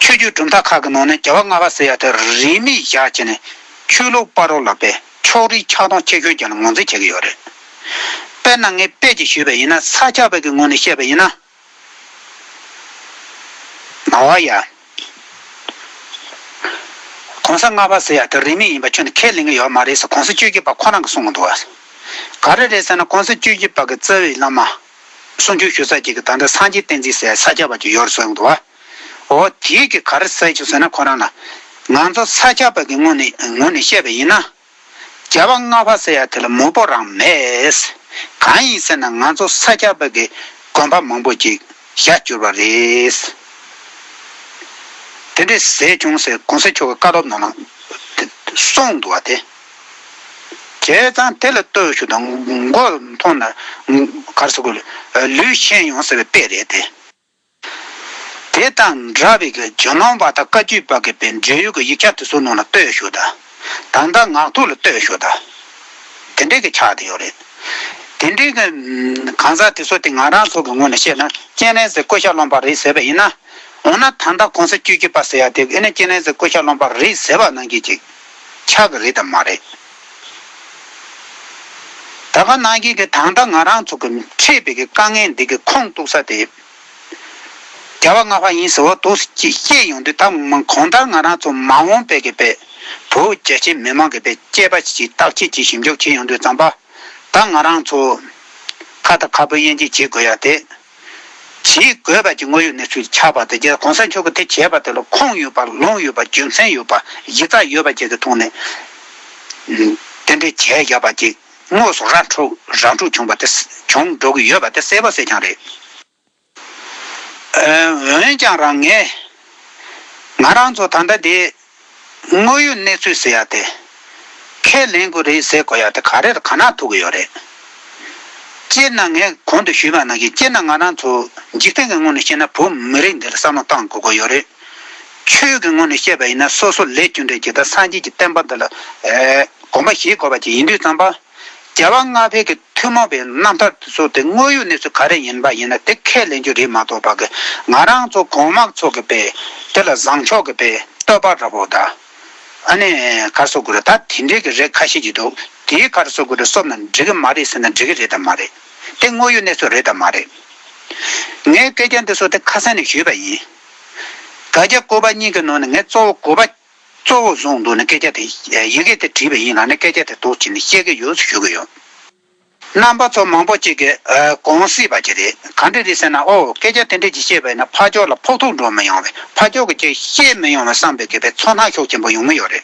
ཆོས་བརྒྱུད་གྲུབ་མཐའ་ཁག་གི་ནང་ནས་རྒྱལ་བ་ལྔ་པ་ཟེར་ཡ་དེ་རིས་མེད་བཞག་བྱས་ནས་ཆོས་ལུགས་བར་རོ་ལ་དཔེ་ཕྱོགས་རིས་ཆགས་སྡང་ཆེ་ཤོས་ཅན་ལ་ངོས་འཛིན་བྱེད་ཀྱི་ཡོད་རེད། དཔེར་ན་ངས་དཔེ་ཅིག་ཞུས་པ་ཡིན་ན་ས་སྐྱ་པ་གི་ངོས་ནས་བཤད་པ་ཡིན་ན། ནོར་བ་ཡ། གོང་ས་ལྔ་པ་ཟེར་ཡ་དེ་རིས་མེད་ཡིན་པ་ཁྱོན་ནས་ཁས་ལེན་གྱི་ཡོད་མ་རེད་ཟེར་གོང་ས་བཅུ་བཞི་པ་ཁོ་རང་གིས་གསུང་གི་འདུག་བ། ག་རེ་རེད་ཟེར་ན་གོང་ས་བཅུ་བཞི་པ་གི་རྩ་བའི་བླ་མ། གསུང་ཆོས་ཞུ་ས་ཅིག་གི་ད་ལྟ་སངས་རྒྱས་བསྟན་འཛིན་ཟེར་ས་སྐྱ་པ་ཅིག་ཡོད་རེད་གསུང་གི་འདུག་བ། འོ་དེའི་གི་ག་རེ་ཟེར་བྱུང་ཟེར་ན་ཁོ་རང་ལ། ང་ཚོ་ས་སྐྱ་པ་གི་ངོས་ནས་ངོས་ནས་བཤད་པ་ཡིན་ན། རྒྱལ་བ་ལྔ་པ་ཟེར་ཡ་དེ་ལ་མོས་པོ་རང་མེད། གང་ཡིན་ཟེར་ན་ང་ཚོ་ས་སྐྱ་པ་གི་དགོན་པ་མང་པོ་ཅིག་ཞལ་བསྒྱུར་བ་རེད། དེ་འདྲས་ཟེར་བྱུང་ཟེར་གོང་ས་མཆོག་གི་བཀའ་སློབ་ནང་ལ་གསུངས་འདུག་བ་དེ། བྱས་ཙང་དེ་ལ་ལྟོས་ཤིག་དང་མགོ་མཐོང་ན་གར་སོ་གོ་ལུས་ཤེས་ཡོང་ཟེར་བའི་དཔེ་རེད་དེ། དེ་དང་འདྲ་བའི་གི་ཇོ་ནང་པ་དང་བཀའ་བརྒྱུད་པ་གི་པའི་འབྲེལ་ཡོད་ཀྱི་ཡིག་ཆ་དེ་ཚོ་ནང་ལ་ལྟོས་ཤོག་དང་། ད་ལྟ་ངག་ཐོག་ལ་ལྟོས་ཤོག་དང་། དེ་འདྲའི་གི་ཆགས་བསྡད་ཡོད་རེད། དེ་འདྲའི་གི་གང་ཟག་དེ་ཚོ་དེ་ང་རང་ཚོ་གི་ངོས་ནས་བཤད་ན་སྤྱན་རས་གཟིགས་སྐུ་ཤ་རློན་པ་རེད་ཟེར་བ་ཡིན་ན། འོ་ན་ད་ལྟ་གོང་ས་བཅུ་བཞི་པ་ཟེར་ཡ་དེ་ཨེ་ནས་སྤྱན་རས་གཟིགས་སྐུ་ཤ་རློན་པ་རེད་ཟེར་བ་ནང་བཞིན་ཅིག་ཆགས་ཀྱི་རེད་དམ་མ་རེད། ད་ག་ནང་བཞིན་གྱི་ད་ལྟ་ང་རང་ཚོ་གི་འཕྲད་པའི་གི་དཀའ་ངལ་འདི་གི་ཁུངས་གཏུགས་ས་དེ། རྒྱལ་བ་ལྔ་པ་ཡིན་ཟེར་བ་འདུག་ཅེས་བཤད་ཡོང་དུས་ད་མ་གང་ལྟར་ང་རང་ཚོ་མ་འོངས་པའི་གི་པའི་བོད་རྒྱ་ཆེ་མི་མང་གི་པའི་དཔྱད་པ་ཅིག་བརྟག་དཔྱད་ཅིག་ཞིབ་འཇུག་བྱེད་ཡོང་དུས་ཙམ་པ། ད་ང་རང་ཚོ་ཁ་ད་ཁ་བོ་དབྱེ་འབྱེད་བྱེད་དགོས་ཡ་དེ། བྱེད་དགོས་པ་ཅིག་དངོས་ཡོད་གནས་ཚུལ་ཆགས་པ་དེ་རྒྱལ་གོང་ས་མཆོག་གིས་དེ་བྱས་པ་དེ་ལ་ཁུངས་ཡོད་པ་ལུང་ཡོད་པ་རྒྱུ་མཚན་ཡོད་པ་གཞི་རྩ་ཡོད་པ་ཅིག་གི་ཐོག་ནས། དེ་འདྲའི་བྱས་བཞག་པ་ཅིག་དངོས་སུ་ར་འཕྲོད་ར་འཕྲོད་བྱུང་བ་དེ་བྱུང་འགྲོ་གི་ཡོད་པ་དེ་གསལ་པོ་གསལ་རྐྱང་རེད། འོན་ཀྱང་རང་ངས་ང་རང་ཚོ་ད་ལྟ་དེ་དངོས་ཡོད་གནས་ཚུལ་ཟེར་ཡ་དེ་ཁས་ལེན་དགོས་རེད་ཟེར་དགོས་ཡ་དེ་ག་རེ་ག་ན་ཐུག་གི་ཡོད་རེད། སྤྱིར་ན་ངས་གོང་དུ་ཞུས་པ་ནང་བཞིན་སྤྱིར་ན་ང་རང་ཚོ་འཇིག་རྟེན་གྱི་ངོས་ནས་བཤད་ན་བོད་མི་རིགས་འདི་ལ་བསམ་བློ་བཏང་དགོས་ཀྱི་ཡོད་རེད། ཆོས་ཀྱི་ངོས་ནས་བཤད་པ་ཡིན་ན་སོ་སོ་ལས་རྒྱུ་འབྲས་ཀྱི་དང་སངས་རྒྱས་ཀྱི་བསྟན་པ་འདི་ལ་ཨེ་དགོངས་པ་བཞེས་དགོས་པ་ཅིག་ཡིན་དུས་ཙམ་པ། རྒྱལ་བ་ལྔ་པའི་གི་ཐུན་མོང་བའི་རྣམ་ཐར་དེ་ཚོ་དེ་དངོས་ཡོད་གནས་ཚུལ་ག་རེ་ཡིན་པ་ཡིན་ན་དེ་ཁས་ལེན་རྒྱུ་རེད་མ་གཏོགས་པ་གི་ང་རང་ཚོ་གོང་མ་ཚོ་གི་པའི་དེ་ལ་བཟང་ཕྱོགས་གི་པའི་བསྟོད་པ་འདྲ་པོ་དང་། ཨ་ནི་གར་སོ་གུ་རེ་ད་དེ་འདྲའི་གི་རེ་ཁ་ཤས་ཀྱི་འདུག་དེའི་གར་སོ་གུ་རེ་སོབ་ན་འགྲིག་གི་མ་རེད་ཟེར་ན་འགྲིག་གི་རེད་དམ་མ་རེད། དེ་དངོས་ཡོད་གནས་ཚུལ་རེད་དམ་མ་རེད། ངས་སྐད་ཆ་འདི་ཚོ་དེ་ཁ་སང་ནས་ཞུས་པ་ཡིན། བཀའ་རྒྱ་བཀོད་པ་གཉིས་ཀྱི་ནང་ནས་ངས་གཙོ་བོ་དགོས་པ་གཙོ་བོ་བཟུང་འདུག་ནས་སྐད་ཆ་དེ་ཡི་གེ་དེ་བྲིས་པ་ཡིན་ལ་ནས་སྐད་ཆ་དེ་འདུག་ཅེས་ནས་བཤད་ཀྱི་ཡོད་ཞུ་གི་ཡོད། རྣམ་པ་ཚོ་མང་པོ་ཅིག་གིས་གོང་སྲིད་པ་ཅིག་རེད་ག་འདྲ་རེད་ཟེར་ན་ཨོ་སྐད་ཆ་དེ་འདྲ་ཅིག་བཤད་པ་ཡིན་ན་ཕར་ཕྱོགས་ལ་ཕོག་ཐུག་འགྲོ་མི་ཡོང་བས་ཕར་ཕྱོགས་ཀྱི་ཅིག་བཤད་མི་ཡོང་བས་བསམ་པའི་གི་པའི་ཚོར་སྣང་ཤུགས་ཆེན་པོ་ཡོང་མི་ཡོད་རེད།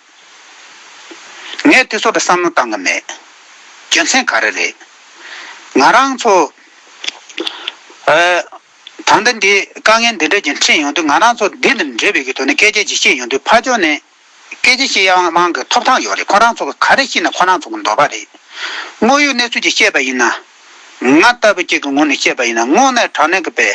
ངས་དེ་ཚོ་ལ་བསམ་བློ་བཏང་གི་མེད། རྒྱུ་མཚན་ག་རེ་རེད། ང་རང་ཚོ་ཨ། ད་ལྟ་འདི་དཀའ་ངལ་འདི་འདྲ་ཅིག་འཕྲད་ཡོང་དུས་ང་རང་ཚོ་འདི་དང་འབྲེལ་བའི་གི་ཐོག་ནས་སྐད་ཆ་ཅིག་བཤད་ཡོང་དུས་ཕར་ཕྱོགས་ནས་སྐད་ཆ་བཤད་ཡག་མང་གི་ཐོབ་ཐང་ཡོད་རེད། ཁོ་རང་ཚོ་གི་ག་རེ་བཤད་ན་ཁོ་རང་ཚོ་གི་འདོད་པ་རེད། དངོས་ཡོད་གནས་ཚུལ་ཅིག་བཤད་པ་ཡིན་ན། ང་ལྟ་བུ་ཅིག་གི་ངོས་ནས་བཤད་པ་ཡིན་ན་དངོས་གནས་དྲང་གནས་ཀྱི་པའི་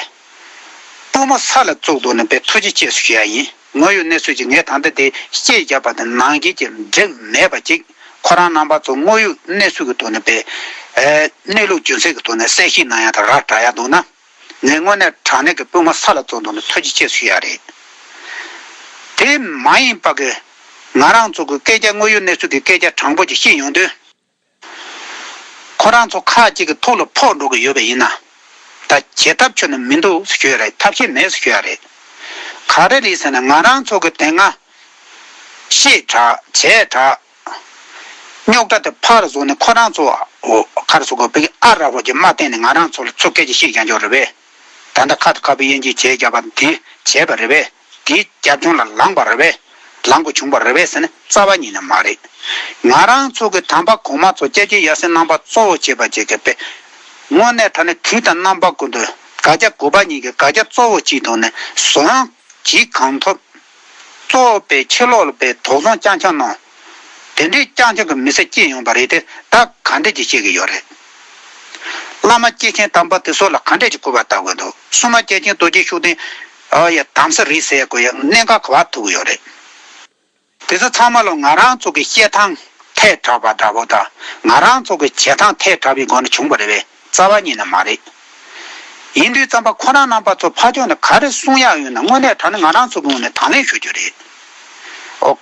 པུས་མོ་ས་ལ་བཙུགས་འདུག་ནས་པའི་ཐུགས་རྗེ་ཆེ་ཞུ་ཡ་ཡིན། དངོས་ཡོད་གནས་ཚུལ་ཅིག་ངས་ད་ལྟ་དེ་བཤད་བཞག་པ་དང་ནང་བཞིན་གྱི་འགྲིག་མེད་པ་ཅིག་ཁོ་རང་རྣམ་པ་ཚོ་དངོས་ཡོད་གནས་ཚུལ་གྱི་ཐོག་ནས་པའི་གནས་ལུགས་རྒྱུ་མཚན་གྱི་ཐོག་ནས་གསལ་བཤད་གནང་ཡ་དང་ར་སྤྲད་ཡ་འདུག་ན། ངས་དངོས་གནས་དྲང་གནས་ཀྱི་པུས་མོ་ས་ལ་བཙུགས་འདུག་ནས་ཐུགས་རྗེ་ཆེ་ཞུ་ཡ་རེད། དེ་མ་ཡིན་པ་གི་ང་རང་ཚོ་གི་སྐད་ཆ་དངོས་ཡོད་གནས་ཚུལ་གྱི་སྐད་ཆ་དྲང་པོ་ཅིག་བཤད་ཡོང་དུས། ཁོ་རང་ཚོ་ཁག་ཅིག་གི་ཐོག་ལ་ཕོག་འགྲོ་གི་ཡོད་པ་ཡིན་ན། ད་བྱེད་ཐབས་ཁྱོན་ནས་མི་འདུག་ཟེར་ཞུ་ཡ་རེད། ཐབས་ཤེས་མེད་ཟེར་ཞུ་ཡ་རེད། ག་རེ་རེད་ཟེར་ན་ང་རང་ཚོ་གི་དེ་སྔ་བཤད་དྲགས་བྱས་དྲགས་ རྙོག་དྲ་དེ་ཕར་བཟོས་ནས་ཁོ་རང་ཚོ་ཨོ་ག་རེ་ཟེར་དགོས་པའི་ཨ་ར་བོ་ཅིག་མ་བསྟན་ནས་ང་རང་ཚོ་ལ་ཚུར་སྐད་ཆ་བཤད་རྒྱག་རྒྱུ་རེད་པས། ད་ལྟ་ཁ་ཏ་ཁ་པའི་དབྱེ་འབྱེད་བྱས་བཞག་པ་དེ་བྱས་པ་རེད་པས། དེའི་རྒྱབ་ལྗོངས་ལ་ལངས་པ་རེད་པས། ལངས་དགོས་བྱུང་བ་རེད་པས་ཟེར་ན་རྩ་བ་ཉིད་ནས་མ་རེད། ང་རང་ཚོ་གི་དམ་པ་གོང་མ་ཚོ་སྐྱབས་རྗེ་ཡབ་སྲས་རྣམ་པ་གཙོ་བོ་བྱས་པ་ཅིག་གི་དཔེ། དངོས་གནས་དྲང་གནས་དུས་དང་རྣམ་པ་ཀུན་ཏུ་བཀའ་རྒྱ་གུས་པ་གཉིས་ཀྱི་བཀའ་རྒྱ་གཙོ་བོ་གཅིག་ཐོག་ནས་བཟོ་ཡང་གཅིག་གང་ཐུབ། གཙོ་བོ་པའི་ཕྱི་ལོགས་ལ་པའི་དོགས་ཟོན་རྐྱང་རྐྱང་གནང་། དེ་འདྲའི་རྐྱང་རྐྱང་གི་མི་ཚེ་སྐྱེལ་ཡོང་པ་རེད་དེ། ད་ག་འདྲས་ཀྱིས་སྐྱེལ་གི་ཡོད་རེད། བླ་མ་སྐྱེས་ཆེན་དམ་པ་དེ་ཚོ་ལ་ག་འདྲས་ཀྱི་སྐུར་བ་བཏབ་དགོས་འདུག་སྲུང་མ་རྒྱལ་ཆེན་རྡོ་རྗེ་ཤུགས་ལྡན། ཨ་ཡ་དམ་སྲི་རེད་ཟེར་དགོས་ཡ་གནད་འགག་ག་པར་ཐུག་གི་ཡོད་རེད། དེ་ཚོ་ཚང་མ་ལ་ང་རང་ཚོ་གི་བཤད་སྟངས་ཐལ་དྲགས་པ་འདྲ་པོ་དང་། ང་རང་ཚོ་གི་བྱེད་སྟངས་ཐལ་དྲགས་པའི་སྒོ་ནས་བྱུང་བ་རེད་པས། རྩ་བ་ཉིད་ནས་མ་རེད། ཡིན་དུས་ཙམ་པ་ཁོ་རང་རྣམ་པ་ཚོ་ཕར་ཕྱོགས་ནས་ག་རེ་གསུང་ཡག་ཡོད་ན་དངོས་གནས་དྲང་གནས་ང་རང་ཚོ་གི་ངོས་ནས་དང་ལེན་ཞུ་རྒྱུ་རེད། ཨོ།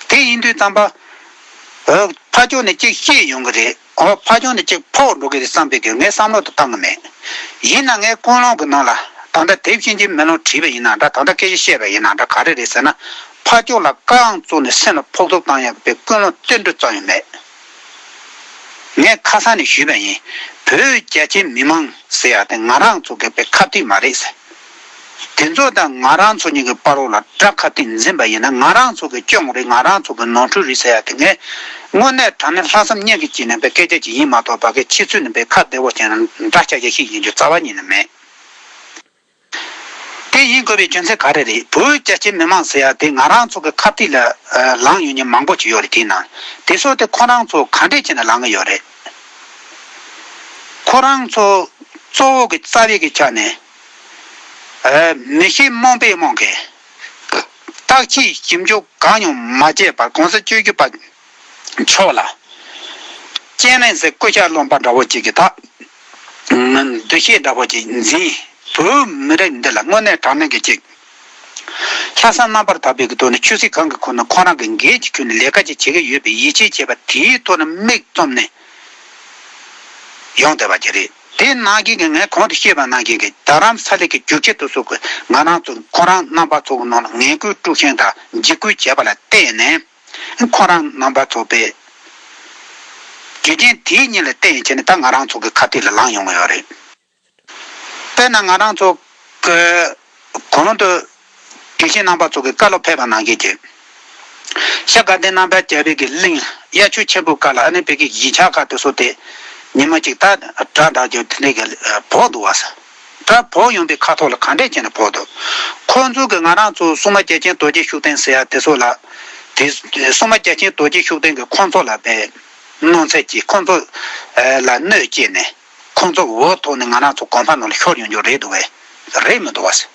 དེ་ཡིན་དུས་ཙམ་པ། ཨོ། ཕར་ཕྱོགས་ནས་གཅིག་ཤེས་ཡོང་གི་རེད། ཨོ། ཕར་ཕྱོགས་ནས་གཅིག་ཕོག་འགྲོ་གི་རེད་བསམ་པའི་གི་ངས་བསམ་བློ་དེ་བཏང་གི་མེད། ཡིན་ན་ངས་ཀུན་སློང་གི་ནང་ལ་ད་ལྟ་དེབ་ཤེས་ཀྱི་མེ་ལོང་བྲིས་པ་ཡིན་ན་འདྲ། ད་ལྟ་སྐད་ཆ་བཤད་པ་ཡིན་ན་འདྲ། ག་རེ་རེད་ཟེར་ན། ཕར་ཕྱོགས་ལ་དཀའ་ངལ་བཙུགས་ནས་སེམས་ལ་ཕོག་ཐུག་བཏང་ཡག་གི་དཔེ་ཀུན་སློང་ཏིལ་འབྲུ་ཙམ་ཡང་མེད། ངས་ཁ་སང་ནས་ཞུས་པ་ཡིན། བོད་རྒྱ་ཆེ་མི་མང་ཟེར་ཡ་དེ་ང་རང་ཚོ་གི་དཔེ་ཁ་གཏད་མ་རེད་ཟེར། དེ་ཚོ་དང་ང་རང་ཚོ་གཉིས་ཀྱི་བར་ལ་དགྲ་ཁ་གཏད་འཛིན་པ་ཡིན་ན་ང་རང་ཚོ་གི་སྐྱོན་རེད། ང་རང་ཚོ་གི་ནོར་འཁྲུལ་རེད་ཟེར་ཡ་དེ་ངས་དངོས་གནས་དྲང་གནས་ལྷག་བསམ་རྙེད་ཀྱི་བྱས་ནས་དཔེ་སྐད་ཆ་ཅིག་ཡིན་མ་གཏོགས་ཕ་གི་ཕྱི་ཚུལ་ནས་དཔེ་ཁ་བདེ་བོ་བྱས་ན་འདྲ་ཆགས་ཆགས་ཤིག་ཡིན་རྒྱུ་རྩ་བ་ཉིད་ནས་མེད། དེ་ཡིན་དགོས་པའི་རྒྱུ་མཚན་ག་རེ་རེད། བོད་རྒྱ་ཆེ་མི་མང་ཟེར་ཡ་དེ་ང་རང་ཚོ་གི་ཁ་གཏད་ལ་ལངས་ཡོང་མཁན་མང་པོ་ཅིག་ཡོད་རེད། དེའི་ནང་དེ་ཚོ་དེ་ཁོ་རང་ཚོ་ག་འདྲས་བྱས་ནས་ལངས་ཀྱི་ཡོད་རེད། ཁོ་རང་ཚོ་གཙོ་བོ་གི་རྩ་བའི་གི་ཆ་ནས་མི་ཤེས་རྨོངས་པའི་རྨོངས་གི་བརྟག་དཔྱད་ཞིབ་འཇུག་གང་ཡང་མ་བྱས་པར་གོང་ས་བཅུ་བཞི་པ་མཆོག་ལ་སྤྱན་རས་གཟིགས་སྐུ་ཤ་རློན་པ་འདྲ་བོ་ཅིག་གི་ད་འདུ་ཤེས་འདྲ་བོ་ཅིག་འཛིན། བོད་མི་རིགས་འདི་ལ་དངོས་གནས་དྲང་གནས་ཀྱི་ཅིག་ལྷག་བསམ་རྣམ་པར་དག་པའི་གི་ཐོག་ནས་ཆོས་སྲིད་གང་གི་ཁོངས་ནས་ཁོ་རང་གི་འགན་ཅིག་ཁྱོན་ནས་ལས་ཀ་ཅིག་བྱེད་ཀྱི་ཡོད་པའི་ཡིད་ཆེས་བྱས་པ་དེའི་ཐོག་ནས་མིག་བཙུམ་ནས་ཡོང་བསྡད་པ་ཅིག་རེད། དེ་ནང་བཞིན་གྱི་ངས་གོང་དུ་བཤད་པ་ནང་བཞིན་གྱི་རྡ་རམ་ས་ལའི་གི་རྒྱུག་ཁྱི་དེ་ཚོ་གི་ང་རང་ཚོ་ཁོ་རང་རྣམ་པ་ཚོ་གི་ནང་ལ་ངན་སྐུལ་དཀྲུག་ཤིང་དང་འཇིགས་སྐུལ་བྱས་པ་ལ་བརྟེན་ནས། ཁོ་རང་རྣམ་པ་ཚོ་པས་རྒྱུ་རྐྱེན་དེའི་ཉིན་ལ་བརྟེན་བྱས་ནས་ད་ང་རང་ཚོ་གི་ཁ་གཏད་ལ་ལངས་ཡོང་གི་ཡོད་རེད། དཔེར་ན་ང་རང་ཚོ་གི་གོང་དུ་དགེ་བཤེས་རྣམ་པ་ཚོ་གི་བཀའ་སློབ་ཕེབས་པ་ནང་བཞིན་གྱི་ཤར་དགའ་ལྡན་རྣམ་པར་རྒྱལ་བའི་གི་གླིང་གཡས་ཕྱོགས་ཆེན་པོའི་བཀའ་ལ་ཨ་ནི་བོད་ཀྱི་གཞིས་ཆགས་ཁག་དེ་ཚོ་དེ་ཉིན་མོ་གཅིག་ད་དགྲ་དང་རྒྱུ་དེ་འདྲའི་གི་བོགས་འདུག་བ་ཟེར། ད་བོགས་ཡོང་དུས་ཁ་ཐོག་ལ་ག་འདྲས་བྱས་ནས་བོགས་འདུག་ཁོང་ཚོ་གི་ང་རང་ཚོ་སྲུང་མ་རྒྱལ་ཆེན་རྡོ་རྗེ་ཤུགས་ལྡན་ཟེར་ཡ་དེ་ཚོ་ལ། དེ་སྲུང་མ་རྒྱལ་ཆེན་རྡོ་རྗེ་ཤུགས་ལྡན་གྱིས་ཁོང་ཚོ་ལ་དཔེ་གནོད་འཚེ་བྱས། ཁོང་ཚོ་ལ་གནོད་སྐྱེལ་ནས་ཁོང་ཚོ་འོག་ཐོག་ནས་ང་རང་ཚོ་གོམ་པ་ནང་ལ་ཤོར་ཡོང་རྒྱུ་རེད་འདུག་བས། རེད་མི་འདུག་བ་ཟེར།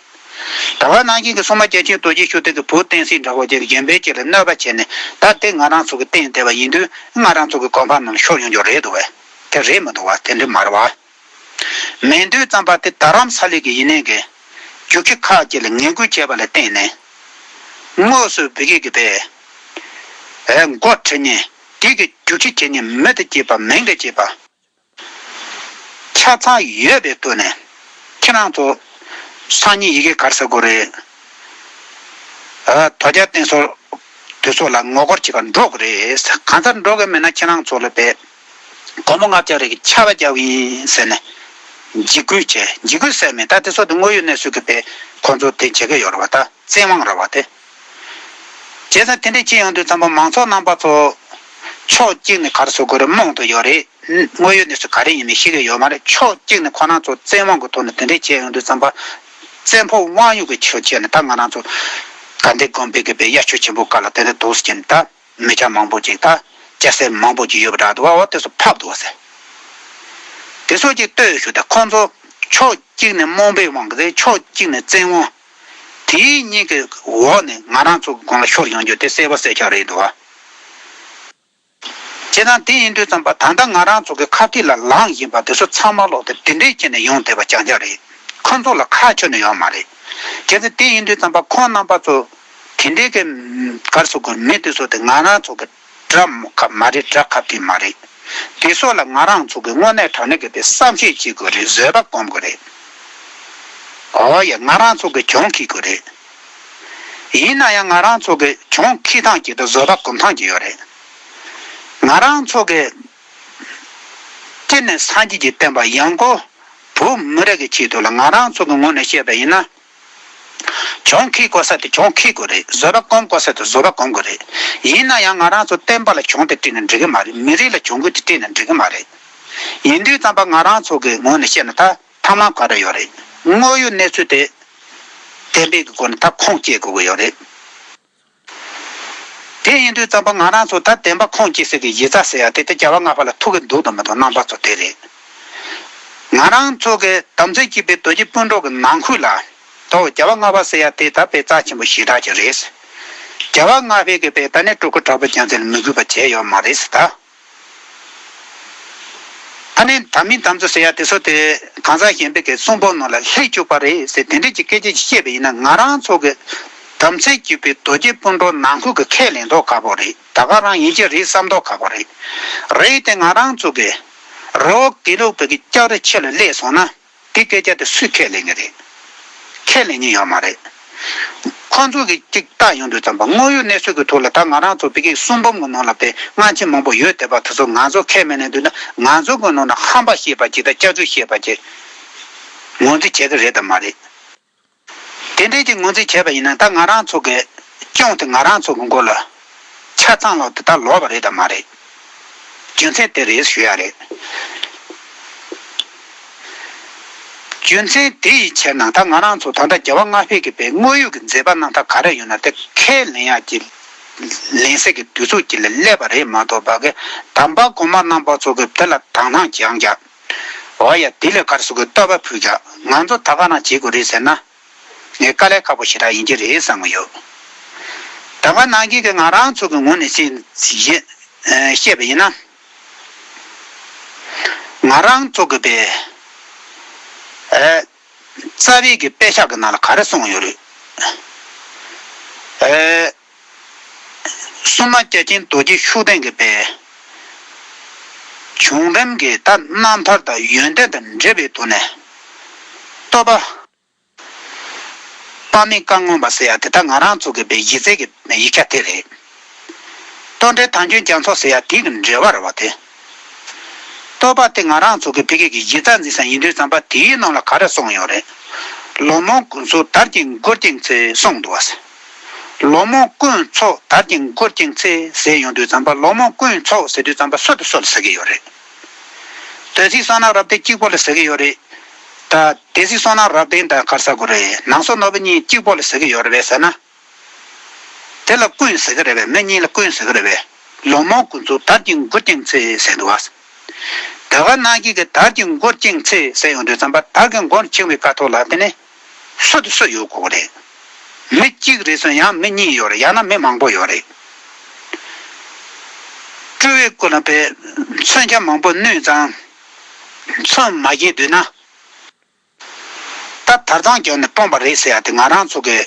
ད་བར་ནང་བཞིན་གྱི་སྲུང་མ་རྒྱལ་ཆེན་རྡོ་རྗེ་ཤུགས་ལྡན་གྱིས་བོད་བསྟན་སྲིད་འདྲ་བོ་ཅིག་གཞན་པའི་ཅིག་ལ་གནོད་པ་བྱས་ནས་ད་དེ་ང་རང་ཚོ་གི་བསྟན་བསྡད་པ་ཡིན་དུས་ང་རང་ཚོ་གི་གོམ་པ་ནང་ལ་ཤོར་ཡོང་རྒྱུ་རེད་འདུག་བས། དེ་རེད་མི་འདུག་བ། དེ་འདྲ་མ་རེད་བ། མིན་དུས་ཙམ་པ་དེ་རྡ་རམ་ས་ལའི་གི་ཡིན་ནའི་གི་རྒྱུག་ཁྱི་ཁག་ཅིག་ལ་ངན་སྐུལ་བྱས་པ་ལ་བརྟེན་ནས་དངོས་སུ་བོད་སྐད་ཀྱི་པའི་ཨེ་མགོ་ཁྲིད་མཁན་དེ་གི་རྒྱུག་ཁྱི་བྱེད་མཁན་མི་དང་བཅས་པ་མིང་དང་བཅས་པ་ཆ་ཚང་ཡོད་པའི་ཐོག་ནས་ཁྱེད་རང་ཚོ་སང་ཉིན་ཡི་གེ་ག་རེ་ཟེར་དགོས་རེད། ཨ་དོལ་རྒྱལ་བསྟེན་གསོལ་དེ་ཚོ་ལ་ངོ་རྒོལ་བྱེད་པར་འགྲོ་དགོས་རེད། གང་ལྟར་འགྲོ་དགོས་མེད་ན་ཁྱེད་རང་ཚོ་ལ་པའི་སྒོར་མོ་ལྔ་བརྒྱ་རེ་གི་ཆར་པ་རྒྱག་གི་ཡིན་ཟེར་ནས་འཇིགས་སྐུལ་བྱས། འཇིགས་སྐུལ་ཟེར་མིན་ད་དེ་ཚོ་དེ་དངོས་ཡོད་གནས་ཚུལ་གྱི་དཔེ་ཁོང་ཚོ་དེ་བྱེད་ཀྱི་ཡོད་རེད་བ། ད་བཙན་དབང་རེད་བ་དེ། བྱས་ཙང་དེ་འདྲས་བྱས་ཡོང་དུས་ཙམ་པ་མང་ཚོགས་རྣམ་པ་ཚོ་ཕྱོགས་གཅིག་ནས་ག་རེ་ཟེར་དགོས་རེད། རྨོངས་ཏེ་ཡོད་རེད། དངོས་ཡོད་གནས་ཚུལ་ག་རེ་ཡིན་མིན་ཤེས་ཀྱི་ཡོད་མ་རེད། ཕྱོགས་གཅིག་ནས་ཁོ་རང་ཚོ་བཙན་དབང་གི་ཐོག་ནས་དེ་འདྲས་བྱས་ཡོང་དུས་ཙམ་པ། བཙན་ཕོག་དབང་ཡོད་ཀྱི་ཆོས་བྱས་ནས་ད་ང་རང་ཚོ་དགའ་ལྡན་དགོན་པའི་གི་པའི་གཡས་ཕྱོགས་ཆེན་པོའི་སྐབས་ལ་དེ་འདྲས་འདུག་སེ་བྱས་ནས་ད། མི་སྐྱ་མང་པོ་ཅིག་དང་སྐྱ་སེར་མང་པོ་ཅིག་ཡོད་པ་འདྲ་འདུག་བ། འོ་དེ་ཚོ་ཕབ་འདུག་བ་ཟེར། དེ་ཚོ་ཅིག་ལྟོས་ཞུ་དང་། ཁོང་ཚོ་ཕྱོགས་གཅིག་ནས་རྨོངས་པའི་དབང་གིས་ཕྱོགས་གཅིག་ནས་བཙན་དབང་། དེའི་གཉིས་ཀྱི་འོག་ནས་ང་རང་ཚོ་གི་གོང་ལ་ཤོར་ཡོང་རྒྱུ་དེ་གསལ་པོ་གསལ་ཆགས་རེད་འདུག་བ། བྱས་ཙང་དེ་ཡིན་དུས་ཙམ་པ་ད་ལྟ་ང་རང་ཚོ་གི་ཁ་གཏད་ལ་ལངས་བཞིན་པ་དེ་ཚོ་ཚང་མ་ལོག་སྟེ་དེ་འདྲས་བྱས་ནས་ཡོང་བསྡད་པ་རྐྱང་རྐྱང་རེད། ཁོང་ཚོ་ལ་ཁག་ཁྱོན་ནས་ཡོད་མ་རེད། གལ་སྲིད་དེ་ཡིན་དུས་ཙམ་པ་ཁོང་རྣམ་པ་ཚོ་དེ་འདྲའི་གི་ག་རེ་ཟེར་དགོས། མི་དེ་ཚོ་དེ་ང་རང་ཚོ་གི་དགྲ་མ་རེད། དགྲ་ཁ་གཏད་མ་རེད། དེ་ཚོ་ལ་ང་རང་ཚོ་གི་དངོས་གནས་དྲང་གནས་ཀྱི་དེ་བསམ་ཤེས་བྱེད་དགོས་རེད། བཟོད་པ་སྒོམ་དགོས་རེད། འོ་ཡ། ང་རང་ཚོ་གི་གྱོང་ཁེ་དགོས་རེད། ཡིན་ན་ཡང་ང་རང་ཚོ་གི་གྱོང་ཁེ་སྟངས་ཀྱི་དང་བཟོད་པ་སྒོམ་སྟངས་ཀྱི་ཡོད་རེད། ང་རང་ཚོ་གི་སྤྱིར་ནས་སངས་རྒྱས་ཀྱི་བསྟན་པ་ཡང་སྒོས་བོད་མི་རིགས་ཀྱི་ཆེད་དུ་ལ་ང་རང་ཚོ་གི་ངོས་ནས་བཤད་པ་ཡིན་ན། གྱོང་ཁེལ་དགོས་ས་དེ་གྱོང་ཁེལ་དགོས་རེད། བཟོད་པ་སྒོམ་དགོས་ས་དེ་བཟོད་པ་སྒོམ་དགོས་རེད། ཡིན་ན་ཡང་ང་རང་ཚོ་བསྟན་པ་ལ་གྱོང་དེ་སྤྲད་ན་འགྲིག་གི་མ་རེད། མི་རིགས་ལ་གྱོང་གུད་དེ་སྤྲད་ན་འགྲིག་གི་མ་རེད། ཡིན་དུས་ཙམ་པ་ང་རང་ཚོ་གི་ངོས་ནས་བཤད་ན་ད་ཐབས་ལམ་ག་རེ་ཡོད་རེད། དངོས་ཡོད་གནས་ཚུལ་དེ་བདེན་པའི་གི་སྒོ་ནས་ད་ཁུངས་སྐྱེལ་དགོས་ཀྱི་ཡོད་རེད། དེ་ཡིན་དུས་ཙམ་པ་ང་རང་ཚོ་ད་བདེན་པ་ཁུངས་སྐྱེལ་སའི་གི་གཞི་རྩ་ཟེར་ཡ་དེ་ད་རྒྱལ་བ་ལྔ་པ་ལ་ཐུག་གི་འདུག་དང་མི་འདུག་རྣམ་པ་ཚོ་དེ་རེད། ང་རང་ཚོ་གི་དམ་ཚིག་གཅིག་པའི་རྡོ་རྗེ་སྤུན་གྲོགས་ཀྱི་ནང་ཁུལ་ལ་ད་རྒྱལ་བ་ལྔ་པ་ཟེར་ཡ་དེ་ད་དཔེ་རྩ་ཆེན་པོ་ཞེ་དྲག་ཅིག་རེད། རྒྱལ་བ་ལྔ་པས་གི་དཔེ་ད་ནི་སྤྲུལ་སྐུ་གྲགས་པ་རྒྱལ་མཚན་ལ་མི་གུས་པ་བྱས་ཡོད་མ་རེད་ཟེར་ད། ཨ་ནི་དམ་མིན་དམ་ཚིག་ཟེར་ཡ་དེ་ཚོ་དེ་གང་ཟག་གཞན་པའི་གི་གསུང་འབུམ་ནང་ལ་ལྷད་བཅུག་པ་རེད་ཟེར་དེ་འདྲ་གྱི་སྐད་ཆ་ཅིག་བཤད་པ་ཡིན་ན། ང་རང་ཚོ་གི་དམ་ཚིག་གཅིག་པའི་རྡོ་རྗེ་སྤུན་གྲོགས་ནང་ཁུལ་གྱི་ཁས་ལེན་མདོག་ཁ་པོ་རེད། ད་ག་རང་ཡིན་གྱི་རེད་བསམ་མདོག་ཁ་པོ་རེད། རེད་དེ་ང་རང་ཚོ་གི་རི་བོ་དགེ་ལུགས་པའི་གི་ལྕགས་རི་ཆེ་ལ་སླེབས་སོང་ན། དེ་སྐད་ཆ་དེ་སུས་ཁས་ལེན་གྱི་རེད། ཁས་ལེན་མཁན་ཡོད་མ་རེད། ཁོ་ཚོ་གིས་གཅིག་བལྟ་ཡོང་དུས་ཙམ་པ་དངོས་ཡོད་གནས་ཚུལ་གྱི་ཐོག་ལ་ད་ང་རང་ཚོ་བོད་ཀྱི་གསུང་འབུམ་གྱི་ནང་ལ་དཔེ་སྔ་ཕྱི་མང་པོ་ཡོད་བསྡད་པ་དེ་ཚོ་ང་ཚོ་ཁས་མི་ལེན་དུས་ན། ང་ཚོ་གི་ནང་ན་ཧམ་པ་བཤད་པ་ཅིག་དང་སྐྱག་རྫུན་བཤད་པ་ཅིག་ངོས་འཛིན་བྱེད་ཀྱི་རེད་དམ་མ་རེད། དེ་འདྲའི་ཅིག་ངོས་འཛིན་བྱས་པ་ཡིན་ན་ད་ང་རང་ཚོ་གི་སྐྱོན་དེ་ང་རང་ཚོ་གི་མགོ་ལ་ཆ་ཚང་ལོག་དེ་ད་ལོག་པ་རེད་དམ་མ་རེད། རྒྱུ་མཚན་དེ་རེད་ཞུ་ཡ་རེད། རྒྱུ་མཚན་དེ་ཡི་ཕྱིར་ན་ད་ང་རང་ཚོ་ད་ལྟ་རྒྱལ་བ་ལྔ་པས་གི་དཔེ་དངོས་ཡོད་ཀྱི་མཛད་པ་རྣམ་ཐར་ག་རེ་ཡོད་ན་དེ་ཁས་ལེན་ཡ་གི་ལེན་སའི་གི་དུས་ཚོད་ཅིག་ལ་སླེབས་པ་རེད་མ་གཏོགས་པ་གི་དམ་པ་གོང་མ་རྣམ་པ་ཚོ་གི་དེ་ལ་དག་སྣང་ཅང་རྒྱག་འོ་ཡ་དེ་ལས་ག་རེ་ཟེར་དགོས། བསྟོད་པ་ཕུལ་རྒྱག་ང་ཚོ་ད་ག་རང་བྱེད་དགོས་རེད་ཟེར་ན། ངས་དཀའ་ལས་ཁག་པོ་ཞེ་དྲག་ཡིན་གྱི་རེད་བསམ་གྱི་ཡོད། ད་ག་ནང་བཞིན་གྱི་ང་རང་ཚོ་གི་ངོས་ནས་བཤད་བཤད་པ་ཡིན་ན། ང་རང་ཚོ་གི་པའི་ཨ་རྩ་བའི་གི་དཔེ་ཆ་གི་ནང་ལ་ག་རེ་གསུངས་ཡོད་རེད། ཨ་སྲུང་མ་བརྒྱ་བྱིན་རྡོ་རྗེ་ཤུགས་ལྡན་གྱི་པའི་བྱུང་རིམ་གྱི་ད་རྣམ་ཐར་དང་ཡོན་ཏན་དང་འབྲེལ་བའི་ཐོག་ནས་བསྟོད་པ། དཔག་མེད་བཀའ་བསྔོ་བ་ཟེར་ཡ་དེ་ད་ང་རང་ཚོ་གི་པའི་གཞི་རྩའི་གི་ཡིག་ཆ་དེ་རེད། བསྟོད་འགྲེལ་དལ་འབྱོར་རྒྱ་མཚོ་ཟེར་ཡ་དེ་གི་འགྲེལ་པ་རེད་བ་དེ། བསྟོད་པ་དེ་ང་རང་ཚོ་གི་ཕ་གི་གི་གཞི་རྩ་འཛིན་ས་ཡིན་དུས་ཙམ་པ་དེའི་ནང་ལ་ག་རེ་གསུངས་ཡོད་རེད། ལོ་མང་ཀུན་སོགས་དར་ཞིང་རྒོད་ཅིང་ཚེ་གསུངས་འདུག་བ། ལོ་མང་ཀུན་སོགས་དར་ཞིང་རྒོད་ཅིང་ཚེ་ཟེར་ཡོང་དུས་ཙམ་པ་ལོ་མང་ཀུན་སོགས་ཟེར་དུས་ཙམ་པ་སུ་དང་སུ་ལ་ཟེར་གི་ཡོད་རེད། དེ་སྲིད་བསོད་ནམས་རབ་བརྟན་གཅིག་པོ་ལ་ཟེར་གི་ཡོད་རེད། ད་དེ་སྲིད་བསོད་ནམས་རབ་བརྟན་དང་ག་རེ་ཟེར་དགོས་རེད། ནང་སོ་ནོར་བུ་གཉིས་གཅིག་པོ་ལ་ཟེར་གི་ཡོད་རེད་པས་ཟེར་ན། དེ་ལ་ཀུན་ཟེར་གི་རེད་པས། མི་གཉིས་ལ་ཀུན་ཟེར་གི་རེད་པས། ལོ་མང་ཀུན་སོགས་དར་ཞིང་རྒོད་ཅིང་ཚེ་ཟེར་འདུག་བ། ད་ག་ནང་བཞིན་གྱི་དར་ཞིང་རྒོད་ཅིང་ཚེ་ཟེར་ཡོང་དུས་ཙམ་པ་དར་གྱི་མགོར་འཆིང་བའི་ཀ་ཐོག་ལ་དེ་ནི་སུ་དང་སུ་ཡོད་དགོས་རེད། མི་གཅིག་རེད་སོང་ཡང་མི་གཉིས་ཡོད་རེད། ཡང་ན་མི་མང་པོ་ཡོད་རེད། སྤྲུལ་བའི་སྐུ་ལ་པའི་མཚོན་ཆ་མང་པོ་བསྣུན་ཙང་མཚོན་མ་བཞེས་འདུག་ན། ད་དར་ཐང་བརྒྱབ་ནས་སྤུངས་པ་རེད་ཟེར་ཡ་དེ་ང་རང་ཚོ་གི་